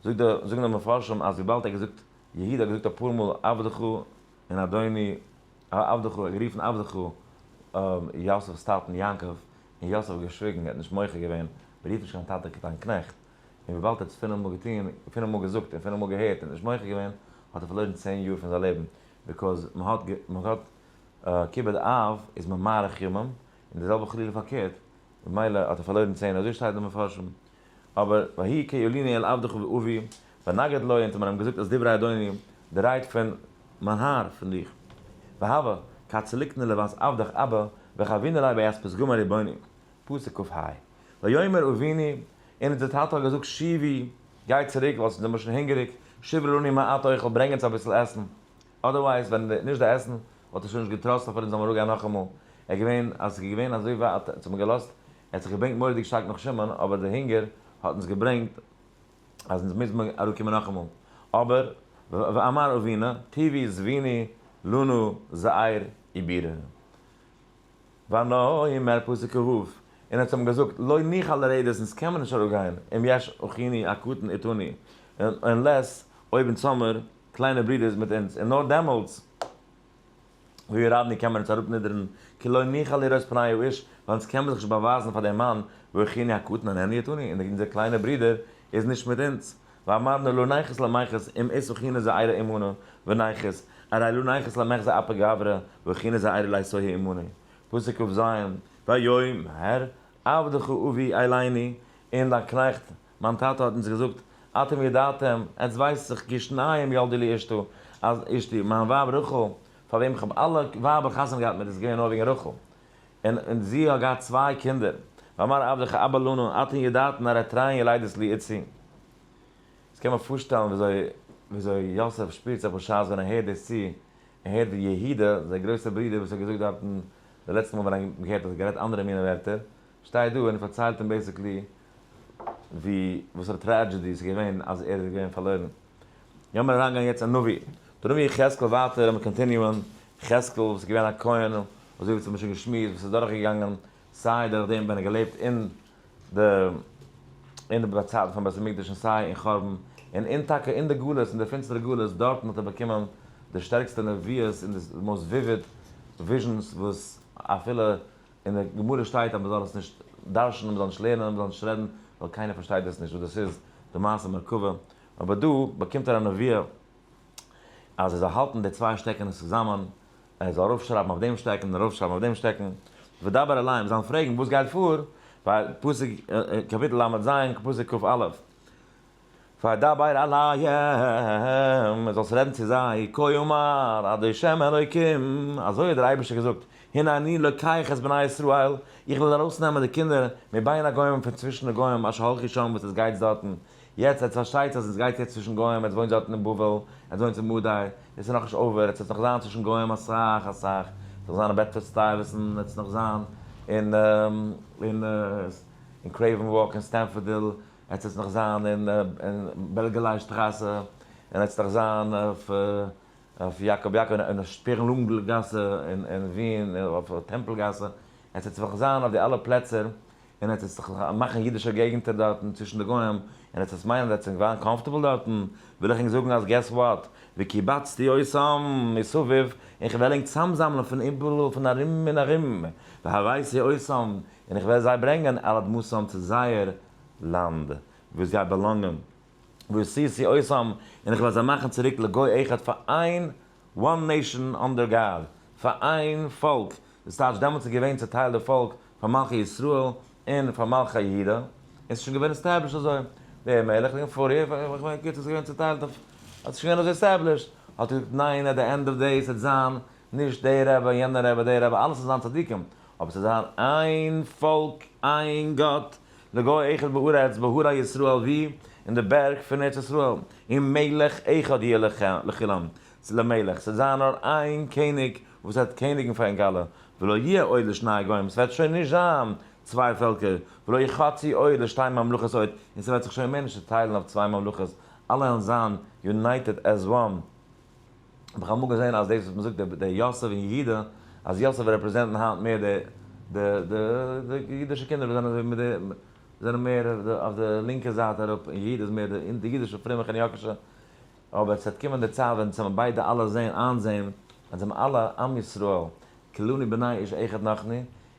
זאגט די זאגן די מפרשים אז וויבאלד ער האט געזאגט, יהודה האט געזאגט אפאר מאל עבדך און אדוני, עבדך, ער האט גערופן עבדך יוסף'ס טאטן יעקב, און יוסף האט געשוויגן, ער האט נישט מוחה געווען, מען רופט נישט קיין טאטע קיין קנעכט, און וויבאלד ער האט עס פינף מאל געטון, פינף מאל געזאגט און פינף מאל געהערט און נישט מוחה געווען, האט ער פארלוירן 10 יאר פון זיין לעבן, because מען האט מען האט כיבוד אב איז מען מאריך ימים, און די זעלבע חלילה פארקערט, ממילא האט ער פארלוירן 10, אזוי שטייט אין די מפרשים. אבער ויהי כי עלינו אל עבדך ואבי, ונגד לו, און האט מען אים געזאגט אז דברי אדוני, די רייד פון מיין האר פון דיך. והבה, כד סליקנא לבת עבדך אבא, וחבינה לי ביאת פתגמא ריבוני. פסוק כ"ה. ויאמר אבינו, און דער טאטע האט געזאגט שובו, גיי צוריק, ווייל ס'איז למשל הונגעריג, שברו לנו מעט אוכל, ברענג אונז אביסל עסן. Otherwise, ווען נישט די עסן, וואלט ער שוין נישט גע trust אויף אונז זאל מען אראפגיין נאכאמאל. ער איז געווען, אז עס איז געווען אזוי ווייט, האט מען געלאזט, ער האט זיך געבענקט מורא'דיג שטארק נאך שמעון, אבער די הונגער האט אונז געברענגט אז אונז מוז מען אראפקומען נאכאמאל. אבער, ואמר אבינו, טובי זביני לנו זעיר ובירה. ונאמר פסוק כ"ו, און האט אים געזאגט, לא נוכל לרדת, אונז קען מען נישט אראפגיין, אם יש אחינו הקטן איתנו, unless אויב אונז האמיר קליינע ברידערס מיט אונז, און נאר דעמאלטס, וירדנו קען מען אונז אראפנידערן, כי לא נוכל לראות פני האיש, ווייל אונז קען מען זיך נישט באווייזן פאר דעם מאן, ואחינו הקטן איננו איתנו, און אונזער קליינע ברודער איז נישט מיט אונז. ואמרנו לא נחית למחת אם אית אחינו זעירא עמנו ונחית, הרי לא נחית למחזה אפי גברא, ואחינו זעירא ליתוהי עמנו. פסוק כ"ז, ויאמר עבדך אבי אלינו, און דיין קנעכט, מיין טאטע האט אונז געזאגט, אתם ידעתם, עטס ווייסט זיך, כי שניים ילדו לי אשתו, אז אשתי, מיין ווייב רחל, פאר וועם איך האב אלע ווייבער חתונה געהאט מיט, איז געווען נאר וועגן רחל. און זי האט געהאט צוויי קינדער. ואמר עבדך אבא לנו, אתם ידעתן הרי תרין ילדת לי איצי. יעצט קען מען פארשטעלן וויאזוי יוסף שפירט זיך בשעת ווען ער הערט דאס צו, ער הערט ווי יהודה, זיין גרויסער ברודער וואס האט געזאגט דארטן די לעצטע מאל ווען ער האט געהערט האט ער גערעדט אנדערע מיני ווערטער, שטייט דא און פארציילט אים basically ווי וואסערע tragedy ס'איז געווען אז ער איז געווען פארלוירן. לאמיר אריינגיין יעצט אין נביא. דער נביא יחזקאל ווייטער, לאמיר continue ען, יחזקאל וואס איז געווען א כהן, אזוי ווי אונז האבן שוין געשמועסט, וואס איז דורכגעגאנגען סיי דורך דעם ווען ער האט געלעבט אין די אין די צייטן פון בית המקדש און סיי אין חורבן, און אין טאקע אין די גלות, אין די פינסטערע גלות, דארטן האט ער באקומען די שטערקסטע נביאות און די most vivid visions וואס אפילו אין די גמרא שטייט אז מען זאל עס נישט דרש'נען, מען זאל נישט לערנען, מען זאל נישט רעדן, ווייל קיינער פארשטייט דאס נישט וואס דאס איז, די מעשה מרכבה. אבער דא באקומט ער א נביאה אז ער זאל האלטן די צוויי שטעקענעס צוזאמען, ער זאל ארויפשרייבן אויף דעם שטעקן און ארויפשרייבן אויף דעם שטעקן, ודבר אליהם, זאלן פרעגן וואס גייט פאר, ווייל פסוק קאפיטל ל"ז פסוק כ"א, וידבר אליהם, זאלסט רעדן צו זיי, כה אמר ה' אלוקים, אזוי האט דער אייבערשטער געזאגט, הנה אני לוקח את בני ישראל, איך וועל ארויסנעמען די קינדער מבין הגוים פון צווישן די גוים אשר הלכו שם וואס עס גייט דארטן, יעצט עטס פארשטייטס אז עס גייט יעצט צווישן גוים, עטס וואוינט דארטן אין בבל, עטס וואוינטס אין מדי, עס איז נאכנישט over, עטס וועט נאך זיין צווישן גוים אסאך אסאך, עס וועט נאך זיין אין בעדפארד סטייוועסאנט, עטס נאך זיין אין אין אין קרעיווען וואק אין סטעמפארד היל, עטס וועט נאך זיין אין אין בעלגעליי שטראסע, און עטס נאך זיין אויף אויף יאקאב יאקאב אין שפירלונגל גאסע אין אין וויען אויף טעמפל גאסע, עטס וועט נאך זיין אויף די אלע פלעצער, און עטס וועט זיך מאכן אידישע געגנטער דארטן צווישן די גוים, און עטס וועט מיינען אז עטס זענט געווארן comfortable דארטן, וויל איך ענק זאגן אז guess what, וקבצתי אותם מסביב, און כ'וועל ענק צאמזאמלען פון איבעראל פון ארום און ארום, והבאתי אותם, און איך וועל זיי ברענגען אל אדמתם צו זייער לאנד וואו זיי belong ען, ועשיתי אותם, און איך וועל זיי מאכן צוריק לגוי אחד פאר איין one nation under God, פאר איין פאלק, דאס טייטש דעמאלטס איז געווען צוטיילט די פאלק פאר מלכי ישראל און פאר מלכי יהודה, און ס'איז שוין געווען established אזוי, דער מלך און פאריער, איך מיין קיצור ס'איז געווען צוטיילט אויף, האט זיך שוין געווען אזוי established, האט ער געזאגט ניין at the end of day ס'וועט זיין נישט דער רבי יענער רבי דער רבי אלעס זאל זיין צדיקים, אבער ס'זאל זיין איין פאלק איין גאט, לגוי אחד בארץ בהרי ישראל ווי אין די בערג פון ארץ ישראל, און מלך אחד יהיה לכולם, למלך, ס'וועט זיין נאר איין קעניג וואס וועט קעניגן פאר ענק אלע, ולא יהיה עוד לשני גוים, ס'וועט שוין נישט זיין צוויי פעלקער, ולא יחצו עוד לשתי ממלכות עוד, און ס'וועט זיך שוין מער נישט צוטיילן אויף צוויי ממלכות, אלע וועלן זיין united as one. האב איך אמאל געזען אז דאס וואס מ'זאגט די יוסף און יהודה, אז יוסף represent ן היינט מער די די די אידישע קינדער וואס זענען אזוי מיט די. זענען מער אויף די לינקע זייט אראפ, און יהודה איז מער די אידישע פרומע חניאקישע, אבער עס וועט קומען די צייט ווען זיי ביידע אלע זעהן איינזעהן אז זיי זענען אלע עם ישראל, כולנו בני איש אחד נחנו,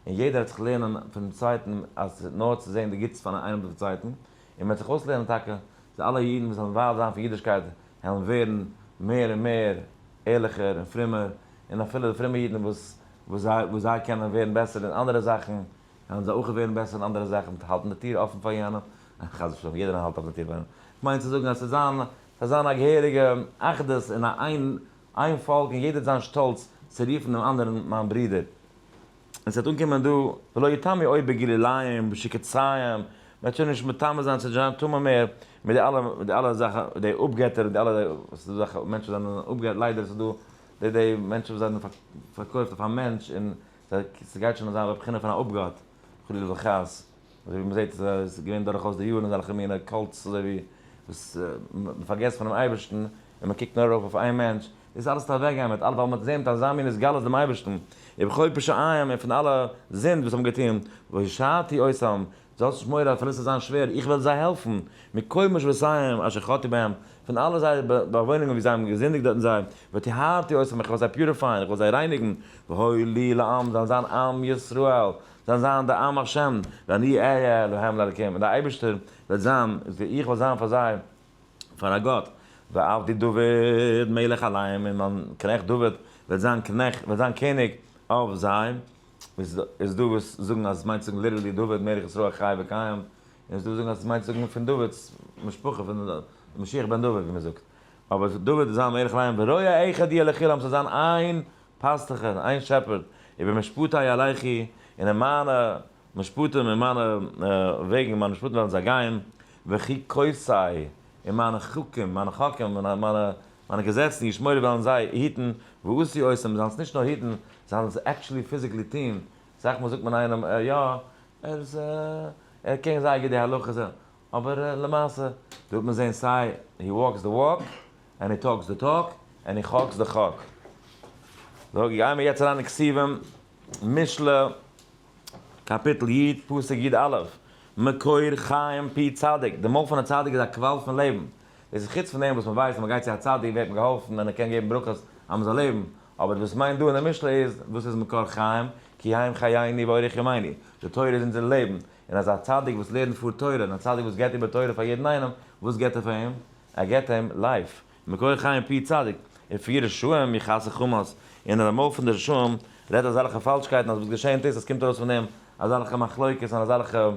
און יעדער וועט זיך לערנען פונעם צווייטן אז נאר צו זעהן די גוטס פון איינעם דעם צווייטן, און מען וועט זיך אויסלערנען טאקע אז אלע אידן וואס וועלן ווייט זיין פון אידישקייט וועלן ווערן מער און מער ערליכער און פרומער, און אפילו די פרומע אידן וואס וואס זיי קענען ווערן בעסער אין אנדערע זאכן, וועלן זיי אויך ווערן בעסער אין אנדערע זאכן, מיט האלטן די טיר אפן פאר יענעם, חס ושלום, יעדער האלט אפן די טיר פאר יענעם, כ'מיין צו זאגן אז ס'וועט זיין, ס'וועט זיין א געהעריגע אחדות און א איין איין פאלק און יעדער וועט זיין שטאלץ צו רופן דעם אנדערן מיין ברודער. און ס'וועט אנקומען דא, ולא יטמאו עוד בגילוליהם ובשקוציהם, מ'וועט שוין נישט מטמא זיין, ס'וועט נישט זיין טמא מער מיט די אלע מיט די אלע זאכן, די אפגעטער און די אלע, ס'איז דא אזעלכע מענטשן וואס זענען אפגעטער, ליידער ס'איז דא די די מענטשן וואס זענען פארקויפט אויף א מענטש און ס'גייט שוין זיין בבחינה פון א אפגאט, חלילה וחס, אזוי ווי מ'זעט איז געווען דורכאויס די יארן אזעלכע מיני cults אזוי ווי וואס מ'פארגעסט פונעם אייבערשטן און מ'קוקט נאר ארויף אויף איין מענטש, דאס אלעס וועט אוועקגיין מיט אלע ווייל מ'האט געזען מיט אזא מין התגלות דעם אייבערשטן, ובכל פשעיהם און פון אלע זינד וואס האבן געטון, והושעתי אותם, זאלסט נישט מורא האבן אפילו ס'וועט זיין שווער, איך וועל זיי העלפן, מכל מושבותיהם אשר חטאו בהם, פון אלע זייערע באוואוינונגען וואו זיי האבן געזינדיגט דארט אין זיי, וטהרתי אותם, איך וועל זיי purify ען, איך וועל זיי רייניגן, והיו לי לעם, זיי וועלן זיין עם ישראל, זיי וועלן זיין די עם השם, ואני אהיה להם לאלקים, און דער אייבערשטער וועט זיין, איך וועל זיין פאר זיי פאר א גאט, ועבדי דוד מלך עליהם, און מיין קנעכט דוד וועט זיין קנעכט, וועט זיין קעניג אויף זיי. איז דא וואס זאגן אז עס מיינט צו זאגן literally דוד מלך ישראל חי וקיים, און איז דא וואס זאגן אז עס מיינט צו זאגן פון דוד'ס משפחה, פון משיח בן דוד ווי מען זאגט. אבער דוד איז זיין מלך עליהם, ורועה אחד יהיה לכולם, ס'זאל זיין איין פאסטוכער, איין shepherd, ובמשפטי ילכו, און אין מיינע משפטים, אין מיינע וועגן, אין מיינע משפטים וועלן זיי גיין, וחוקותי, און מיינע חוקים, מיינע חקים, מיינע מיינע געזעצן, ישמורו וועלן זיי היטן, ועשו אותם, זיי זאלן עס נישט נאר היטן, זיי זאלן עס actually physically טון, אסאך מאל זאגט מען איינעם, יא, ער איז, ער קען זייער גוט די הלכות, אבער למעשה, דא וועט מען זען סיי he walks the walk, and he talks the talk, and he חקס the חק. so גייען מיר יעצט אריין אין כתובים, משלי, קאפיטל י, פסוק י א, מקור חיים פי צדיק, די מויל פון א צדיק איז א קוואל פון לעבן, דאס איז חוץ פון דעם וואס מען ווייסט אז מען גייט צו א צדיק ווערט מען געהאלפן און ער קען געבן ברכות אז מען זאל לעבן, אבער וואס מיינט דא אין די משלי איז, וואס איז מקור חיים, כי הם חיינו ואורך ימינו, די תורה איז אונזער לעבן, און אז א צדיק וואס לערנט פאר תורה און א צדיק וואס געבט איבער תורה פאר יעדן איינעם, וואס געבט ער פאר אים? ער געבט אים life, מקור חיים פי צדיק, ופי רשעים יכסה חמס, און אין די מויל פון די רשעים רעדט אזעלכע פאלשקייטן אז וואס געשענט איז אז ס'קומט ארויס פון דעם אזעלכע מחלוקת און אזעלכע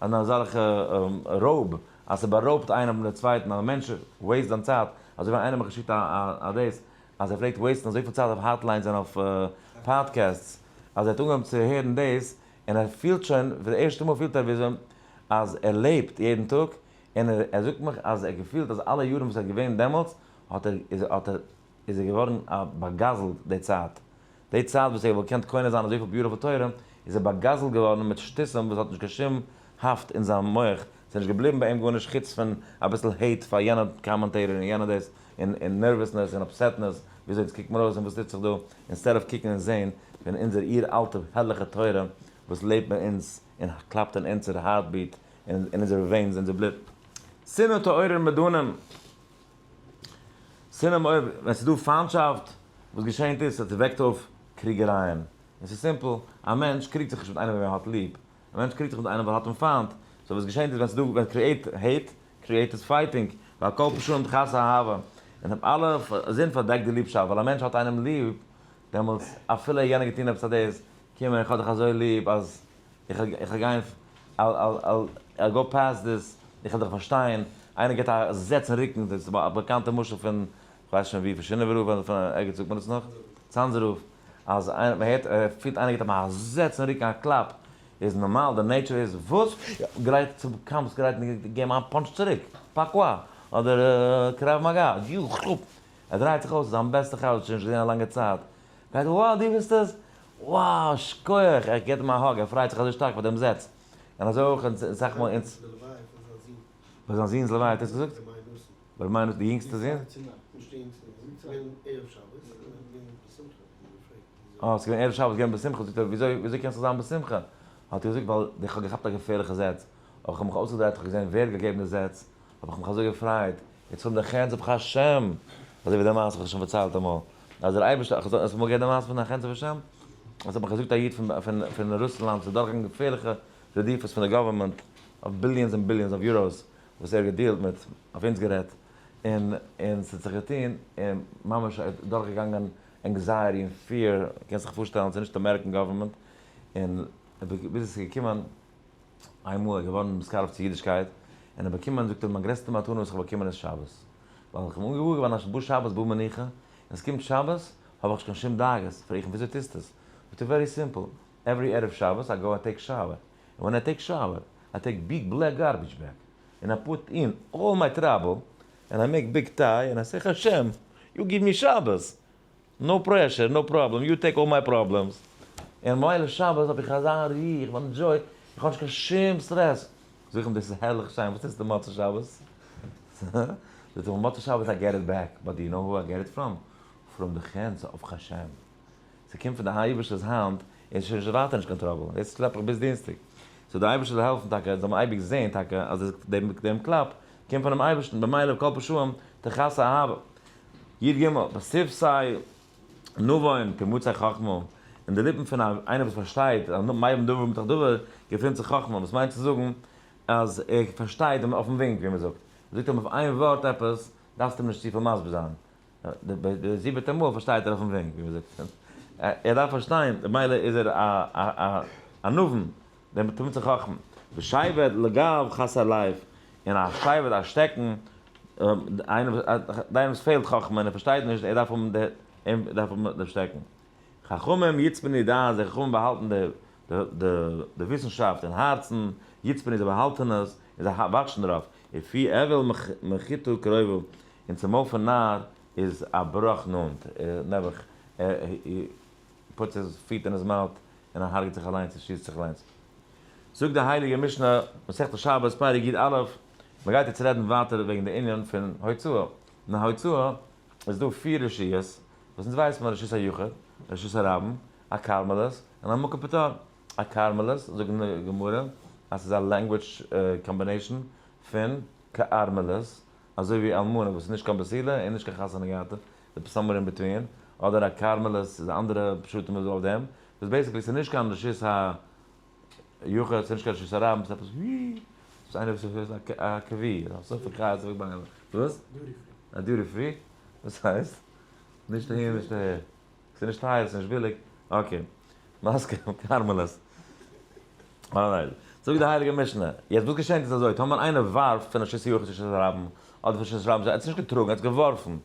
און אזעלכע רויב, אז ס'בארויבט איינעם דעם צווייטן, אז א מענטש waste זיין צייט, אזוי ווי איינער האט מיך געשיקט א דאס, אז ער פלעגט waste ן אזויפיל צייט אויף hotlines און אויף podcasts, אז ער האט אנגעהויבן צו הערן דאס, און ער פילט שוין, פאר די ערשטע מאל פילט ער וויאזוי אז ער לעבט יעדן טאג, און ער זאגט מיך אז ער האט געפילט אז אלע יארן וואס ער איז געווען דעמאלטס האט ער איז האט ער איז ער געווארן א באגאזלט די צייט, די צייט וואס ער וואלט געקענט קונה זיין אזויפיל beautiful תורה, איז ער באגאזלט געווארן מיט שטותים וואס האט נישט קיין שום האפט אין זיין מח, ס'איז נישט געבליבן ביי אים גארנישט חוץ פון אביסל hate פאר יענע commentator און יענע דאס, און און nervousness און upsetness, וויאזוי אונז קוקט מיר אויס און וואס טוט זיך דא, instead of קוקן און זען פון אונזער איר אלטע הערליכע תורה וואס לעבט מיט אונז און קלאפט אין אונזער heartbeat אין אונזערע veins אונזער בלוט. שנאה תעורר מדנים. שנאה מעורר, ווען ס'איז דא פיינטשאפט, וואס געשענט איז אז ס'וועקט אויף קריגערייען. און ס'איז simple, א מענטש קריגט זיך נישט מיט איינעם וועם ער האט ליב. א מענטש קריגט זיך מיט איינעם ווייל ער האט אים פיינט. so וואס געשענט איז ווען ס'איז דא, ווען create hate, create עס fighting. ועל כל פשעים תכסה אהבה. און אלע זינד פארדעקט די ליבשאפט, ווייל א מענטש האט איינעם ליב, דעמאלטס אפילו יענער געטון עפעס א דאס, קום איך האב דיך אזוי ליב אז איך וועל גיין, I'll go past this, איך וועל דיך פארשטיין, איינער גיבט א זעץ אין רוקן, דאס איז א באקאנטע משל פון, כ'ווייס שוין ווי, פון שינאווער רב אדער פון ערגעץ זאגט מען עס נאך, צאנזער רב, אז איינער, מען הערט, ער פילט איינער גיבט אים א זעץ אין רוקן, א קלאפ, איז נארמאל, די nature איז, וואס? גרייט צום קאמף, גרייט געבן א punch צוריק, פאקווא, אדער קרב מגע, יו, ער דרייט זיך אויס, זיין בעסטע חבר האט שוין נישט געזען א לאנגע צייט, גייט wow דו ביסט עס? wow שכוח! ער געט אים א hug, ער פרייט זיך אזוי שטארק פאר דעם זעץ, און אזוי אויך אונז אסאך מאל אונז. ביי זיין זוהן'ס לוויה האט ער עס געזאגט? ביי ר' מאיר נתן די יונגסטע זוהן? אה ס'איז געווען ערב שבת געווען בשמחה, זאגט ער וויאזוי וויאזוי קענסטו זיין בשמחה? האט ער געזאגט ווייל איך האב געכאפט א געפערליכע זעץ, אבער איך האב מיך אויסגעדרייט איך האב געזען ווער האט געגעבן די זעץ, האב איך מיך אזוי געפרייט, יעצט האבן די hands of השם, אזוי ווי די מעשה וואס איך האב שוין פארציילט אמאל, אז דער אייבערשטער, איך האב אמאל געהערט די מעשה פון די hands of השם? עס האט מיך געזאגט א איד פון רוסלאנד, ס'איז דורכגעגאנגען געפערליכע רדיפות פון די government, אויף billions און billions of euros, וואס ער האט געדילט מיט, אויף אונז גערעדט, און און ס'האט זיך געטון, און ממש ער האט דורכגעגאנגען anxiety און fear, קענסט זיך פארשטעלן, ס'איז נישט American government, און ביז עס איז געקומען איינמאל ער איז געווארן נתקרב צו אידישקייט, און ער באקומען, זאגט ער, מיין גרעסטע מתנה וואס איך האב באקומען איז שבת, ווייל איך בין אנגעוואר געווארן אז בא שבת בא מנוחה, און עס קומט שבת האב איך נישט קיין שום דאגות, פרעג איך אים וויאזוי טוסטו עס? זאגט ער very simple, every ערב שבת I go I take shower, און when I take shower, I take big black garbage bag, און I put in all my trouble, און I make big tie, און I say השם, you give me שבת, no pressure, no problem, you take all my problems. און מילא שבת האב איך אזא רו, איך בין enjoy, איך האב נישט קיין שום סטרעס. זאג איך אים, דאס איז הערליך שיין, וואס טוסטו מוצאי שבת? זאגט ער מיר, מוצאי שבת I get it back, but do you know who I get it from? From the hands of השם. ס'קומט פון די אייבערשטער'ס האנט, און ס'איז שוין ווייטער נישט קיין trouble, יעצט שלעפ איך ביז דינסטאג. so די אייבערשטער זאל העלפן טאקע, זאל מען אייביג זען טאקע אז דעם קלאפ קומט פונעם אייבערשטן, במילא כל פשעים תכסה אהבה. י ג, בשפתי נבון תמצא חכמה, אין די ליפן פון איינער וואס פארשטייט, מבין דבר מתוך דבר, געפינט זיך חכמה, וואס מיינט צו זאגן אז ער פארשטייט אויפן ווינק ווי מען זאגט, זאגט אים אויף איין ווארט עפעס, דארפסטו אים נישט צופיל מסביר זיין, די זיבעטע מאל פארשטייט ער אויפן ווינק, ווי מען זאגט, ער דארף פארשטיין, במילא איז ער א נבון, דעם תמצא חכמה, ושבט לגב חסר לב, און א שבט א שטעקן, איינער וואס פעלט חכמה און ער פארשטייט נישט, ער דארף האבן די, ער דארף האבן דעם שטעקן. חכמים יצפנו דעת, די חכמים באהאלטן די וויסנשאפט אין הארצן, יצפנו זיי באהאלטן עס, און זיי וואטשן דערויף, ופי אויל מחיתה קרובה, און צום מויל פון נאר איז א בראך נאנט, נעבעך, he puts his feet in his mouth, און ער הרג'ט זיך אליינס און שיסט זיך אליינס. זאגט די הייליגע משנה, מסכת שבת, פרק י א, מען גייט יעצט רעדן ווייטער וועגן די ענין פון הוצאה. אין הוצאה איז דא פיר רשויות, וואס אונז ווייסן מיר, רשות היחיד, רשות הרבים, א כרמלית, און א מקום פטור. א כרמלית, זאגט די גמרא, אז ס'איז א language combination פון כארמלית, אזוי ווי אלמנה וואס איז נישט קיין בתולה און נישט קיין חתונה געהאטע, די somewhere in between, אדער א כרמלית איז אנדערע פשטים איז דא אויף דעם, וואס basically ס'איז נישט קיין רשות היחיד, ס'איז נישט קיין רשות הרבים, ס'איז עפעס ווי, ס'איז איינער וואס איז א קווי, א ספק חי, א ספק בהמה, וואס? א duty free? וואס הייסט? נישט אהין נישט אהער. ס'איז נישט טייער, ס'איז נישט ביליג. Okay. מסכים, כרמלית. Alright. זאגט די הייליגע משנה, יעצט וואס געשענט איז אזוי, טאמער איינער ווארפט פון רשות היחיד צו רשות הרבים, אדער פון רשות הרבים, ער האט עס נישט געטראגן, ער האט עס געווארפן.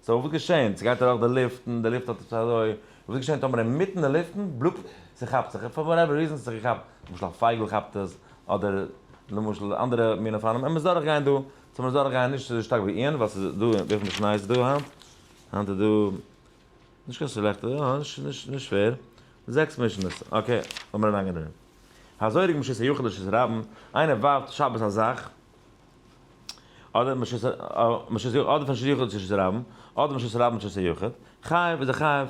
So וואס געשענט? ס'גייט אדורך די לופטן, די לופט האט עפעס אזוי, וואס געשענט טאמער אינמיטן די לופטן, בלופ, ס'כאפט זיך, for whatever reason ס'האט זיך געכאפט, למשל א פייגל כאפט עס, אדער למשל אנדערע מיני אופנים, און מ'איז דורכגיין דא, so מ'איז דורכגיין נישט אזוי שטארק ווי איהן, ווייל ס'איז דא, וויפיל משניות איז דא היינט? היינט איז דא, נישט קיין שלעכטע, יא, נישט שווער, זעקס משניות, okay, לאמיר אריינגיין דערין. הזורק מרשות היחיד לרשות הרבים, איינער ווארפט שבת א זאך, אדער מרשות אדער פון רשות היחיד לרשות הרבים, אדער מרשות הרבים לרשות היחיד, חייב איז ער חייב,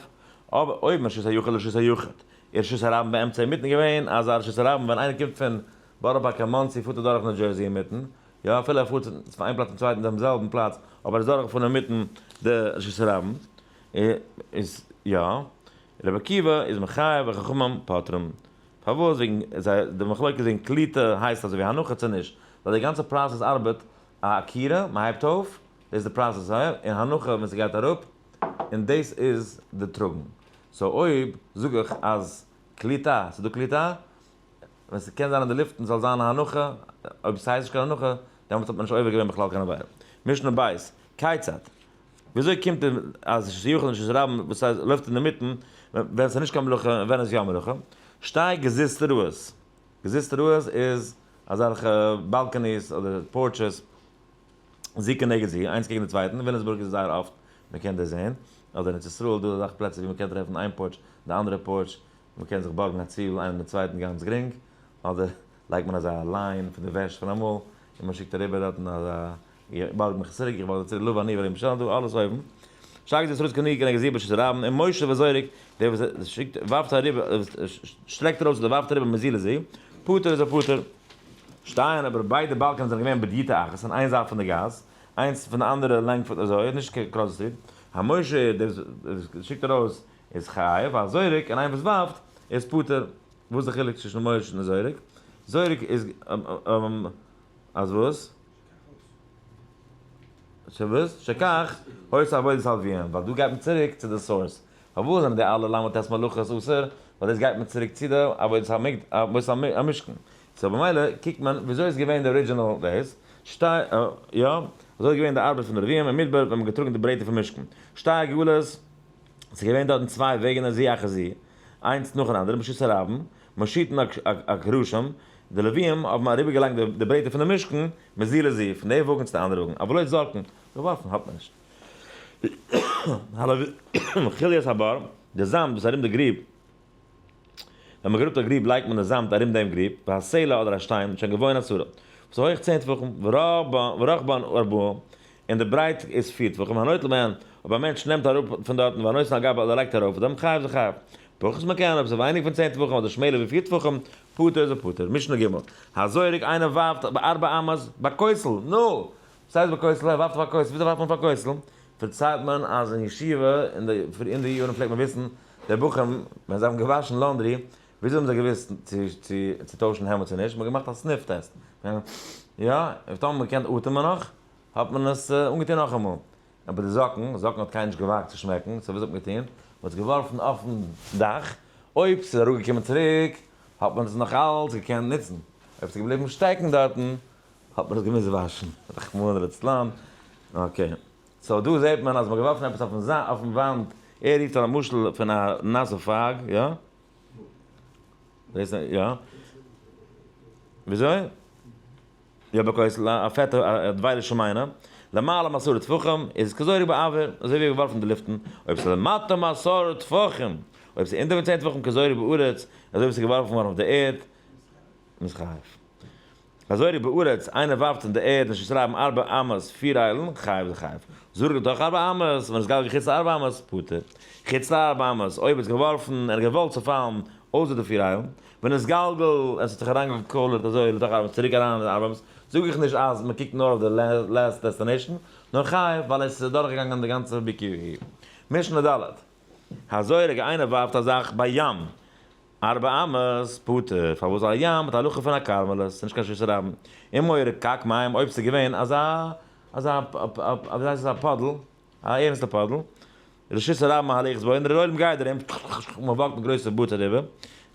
אבער אויב מרשות היחיד לרשות היחיד, איז רשות הרבים באמצע אינמיטן געווען, אז א רשות הרבים ווען איינער קומט פון בארא פארק קיין מאנסי פארט ער דורך ניו דזשערסי אינמיטן, יא אפילו ער פארט פון איין פלאץ צום צווייטן דעם זעלבן פלאץ, אבער ער איז דורך פון אינמיטן די רשות הרבים, איז יא, רבי עקיבא איז מחייב וחכמים פוטרים. פארוואס? וועגן זיי, די מחלוקת וועגן קליטה הייסט אזוי ווי הנחה צו נישט, ווייל די גאנצע process ארבעט א עקירה, מען הייבט אויף, דאס איז די process, און הנחה ווען ס'גייט אראפ, און דאס איז די טראגן. So אויב זאג איך אז קליטה, ס'איז דא קליטה, ווען ס'קען זיין אין די לופטן זאל זיין א הנחה, אויב ס'הייסט נישט קיין הנחה, דעמאלטס האט מען נישט עובר געווען בכלל קיין עבירה. משנה בית, כיצד? וויאזוי קומט אז רשות היחיד און רשות הרבים וואס הייסט לויפט אינדערמיטן ווען ס'איז נישט קיין מלאכה און ווען איז יא מלאכה? שתי גזוזטראות, גזוזטראות איז אזעלכע balconies אדער porches זו כנגד זו, איינס קעגן די צווייטן, אין וויליאמסבורג איז עס זייער אפט מען קען דאס זען, אדער אין ארץ ישראל איז דא אסאך פלעצער ווי מען קען טרעפן איין porch די אנדערע porch, מען קען זיך בארגן א ציל איינעם דעם צווייטן גאנץ גרינג, אדער לייגט מען אזא line פון די וועש פון אמאל און מען שיקט אריבער דארטן אזא איך בארג מיך צוריק, איך בארג דיר צוריק, לוה אני ולא משנה דא, אלעס אויבן. שגץ ישראל כנגד כנגד זיבן שית רבים, און משה וזורק, דער וואס שיקט, ווארפט אריבער, שטרעקט ארויס אדער ווארפט אריבער מזו לזו, פטור איז ער פטור. שטייען אבער ביידע באלקענעס זענען געווען בדיוטא אחת אין איין זייט פון די גאס, איינס פון די אנדערע לענג אזוי, נישט across די street, המושיט, דער וואס שיקט ארויס איז חייב, והזורק, און איינער וואס ווארפט איז פטור. וואס איז די חילוק צווישן מושיט און זורק? זורק איז אז וואס? שוואס? שכך היתה עבודת הלויים, ווייל דא גייט מען צוריק צו די source. פארוואס זענען די אלע ל"ט מלאכות אסור? ווייל דאס גייט מען צוריק צו די עבודת המשכן. so במילא קוקט מען וויאזוי איז געווען די original דאס, שתי, יא, אזוי איז געווען די ארבעט פון די לוויים אין מדבר ווען מען האט געטראגן די ברעטער פון משכן. שתי עגלות, ס'איז געווען דארטן צוויי וועגענער זו אחר זו, איינס נאכן אנדערן, ברשות הרבים, מושיטין הקרשים, די לוויים האבן אריבערגעלייגט די ברעטער פון די משכן מזו לזו, פון די וואגן צו די אנדערע וואגן, אבל לא זורקין, געווארפן האט מען נישט. חוליית הבור, די זאמד וואס ארום די גריב, ווען מען גראבט א גריב לייגט מען די זאמד ארום דעם גריב, והסלע אדער א שטיין, שגבוהן עשרה, וואס איז הויך 10 טפחים, ורחבן ארבעה, און די ברייט איז 4 טפחים, הנוטל מהן, אויב א מענטש נעמט אראפ פון דארטן והנותן על גבו אדער לייגט ארויף אויף דעם, חייב זה חייב. פחות מכאן, אויב ס'איז ווייניג פון 10 טפחים אדער שמעלער ווי 4 טפחים, פטור איז ער פטור. משנה ג', הזורק איינער ווארפט בארבע אמות בכותל, נו! וואס הייסט בכותל? ער ווארפט אויף א כותל, וויאזוי ווארפט מען אויף א כותל? פארציילט מען אז אין ישיבה אין די אין די יארן פלעגט מען וויסן די בחורים ווען זיי האבן געוואשן laundry וויאזוי האבן זיי געוואוסט צו צו צו טוישן העמד צו נישט? מען האט געמאכט א sniff test, יא, און טאמער מען קען אטעמען נאך האט מען עס אנגעטון נאכאמאל, אבער די זאקן, זאקן האט קיינער נישט געוואגט צו שמעקן, so וואס האט מען געטון? מען האט עס געווארפן אויפן דאך, אויב ס'איז אראפגעקומען צוריק האט מען עס נאך אלץ געקענט נוצן, אויב ס'איז געבליבן שטעקן דארטן האט מען עס געמוזט וואשן, רחמנא לצלן, okay. so דא זעט מען אז מ'האט געווארפן עפעס אויפן וואנט, ער רופט אן א משל פון א נאסע פאג, יא? דאס יא? וויאזוי? יא בכותל, א פעטע א דבילה שמינה, למעלה מעשרה טפחים איז כזורק באויר, אזוי ווי געווארפן אין די לופטן, אויב ס'איז למטה מעשרה טפחים, אויב ס'איז אונטער פון 10 טפחים כזורק בארץ, אזוי ווי ס'איז געווארפן געווארן אויף די ערד, מ'איז חייב. הזורק בארץ, איינער ווארפט אין די ערד און שרייבן ארבע אמות, פיר איילן, חייב זה חייב. זרק לתוך ארבע אמות, ונתגלגל חוץ לארבע אמות, פטור. חוץ לארבע אמות, אויב איז געווארפן, ער האט געוואלט צופאלן אויסער די פיר איילן, ונתגלגל, עס האט זיך אריינגעקוילערט אזוי לתוך ארבע אמות, צוריק אריין אין די ארבע אמות, זאג איך נישט אז מען קוקט נאר אויף די last destination, נאר חייב, ווייל עס איז אדורכגעגאנגען די גאנצע בקיאות. משנה ד'. הזורק, איינער ווארפט א זאך בים. ארבע אמות, פטור, פארוואס א ים האט א הלכה פון א כרמלית, ס'איז נישט קיין רשות הרבים. אם היה רקק מים, אויב ס'איז געווען אזא, אזא, ווי הייסט עס, א פאדל, א ערנסטע פאדל, רשות הרבים מהלכת בו, און דער עולם גייט דערין, מען וואקט מיט גרויסע boots אריבער,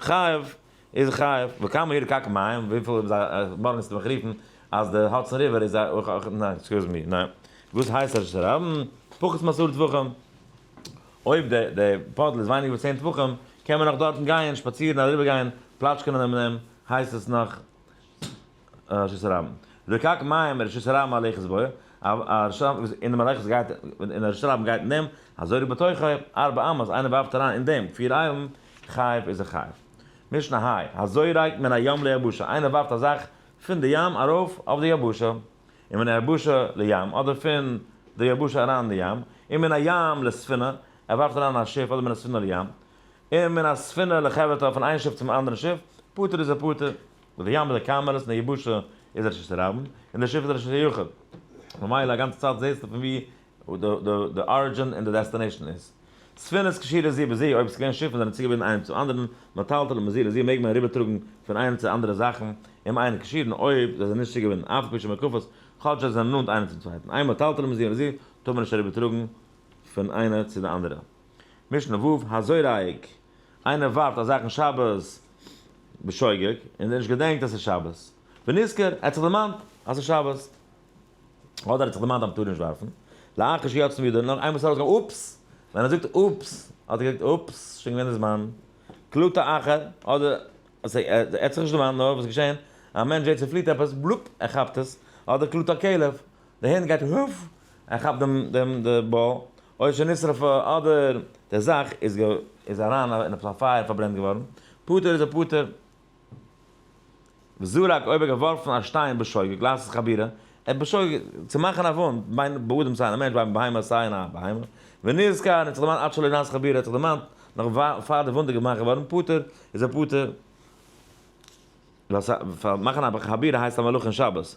חייב, איז חייב, וכמה הוא רקק מים, וויפיל איז א, מארגן וועסטו מיך רופן אז די Hudson River איז א, ניין, excuse me, ניין, וואס הייסט רשות הרבים? פחות מעשרה טפחים. אויב די די פאדל איז ווייניגער ווי 10 טפחים, קען מען נאך דארטן גייען, שפאצירן, אריבערגיין, פלאטשקענען אין דעם, הייסט עס נאך רשות הרבים. רקק מים רשות הרבים מהלכת בו, א רשות אין די מהלכת גייט, אין די רשות הרבים גייט אין דעם, הזורק בתוכו, ארבע אמות, איינער ווארפט אריין אין דעם פיר איילן, חייב איז ער חייב. משנה ה', הזורק מן הים ליבשה, איינער ווארפט א זאך פון די ים ארויף אויף די יבשה. און מן היבשה לים, אדער פון די יבשה אריין אין די ים, און מן הים לספינה, ער ווארפט אריין אין א שיף, אדער מן הספינה לים, און מן הספינה לחברתה, פון איין שיף צום אנדערן שיף, פטור איז ער פטור, ווייל די ים איז א כרמלית און די יבשה איז רשות הרבים, און די שיף איז רשות היחיד. ממילא א גאנצע צייט זעסטו פון ווי די origin און די destination איז. ספינות קשורות זו בזו, אויב עס איז געווען שיפן זענען צוגעבינדן איינעם צום אנדערן, מטלטלין מזו לזו מעג מען אריבערטראגן פון איינע צו אנדערע זאכן, אם אינן קשורין, אויב זיי זענען נישט צוגעבינדן, אף על פי שמוקפות, כאטש זיי זענען נאנט איינער צום צווייטן, אין מטלטלין מזו לזו, טאר מען נישט אריבערטראגן פון איינע צו די אנדערע. משנה ו', הזורק, איינער ווארפט א זאך אין שבת בשוגג, און ער האט נישט געדענקט אז ס'איז שבת, ונזכר, ער האט זיך דערמאנט אז ס'איז שבת. אדער האט זיך דערמאנט אז מ'טאר נישט ווארפן, לאחר שיצא מידו, נאך איינמאל ס'איז ארויסגעגאנגען, oops! ווען ער זאגט oops, האט ער געזאגט oops, שוין געווען די זמן. קלטה אחר, אדער ער האט זיך נישט דערמאנט, נאר וואס איז געשען, א מענטש זעט ס'פליט עפעס, בלופ, ער כאפט עס, אדער קלטה כלב, די הונט גייט וואף, ער כאפט דעם דעם די באל, או שנשרפה, אדער די זאך איז איז אריין אין עפעס א פייער פארברענט געווארן, פטור איז ער פטור. וזרק אויב ער געווארפן א שטיין בשוגג לעשות חבורה, ער האט בשוגג צו מאכן א וואונד, בין באדם סיי אין א מענטש בין בהמה סיי אין א בהמה, ונזכר און האט זיך דערמאנט עד שלא נעשה חבורה, האט זיך דערמאנט נאך פאר די וואונד איז געמאכט געווארן, פטור איז ער פטור. ווייל מאכן א חבורה הייסט א מלאכה אין שבת.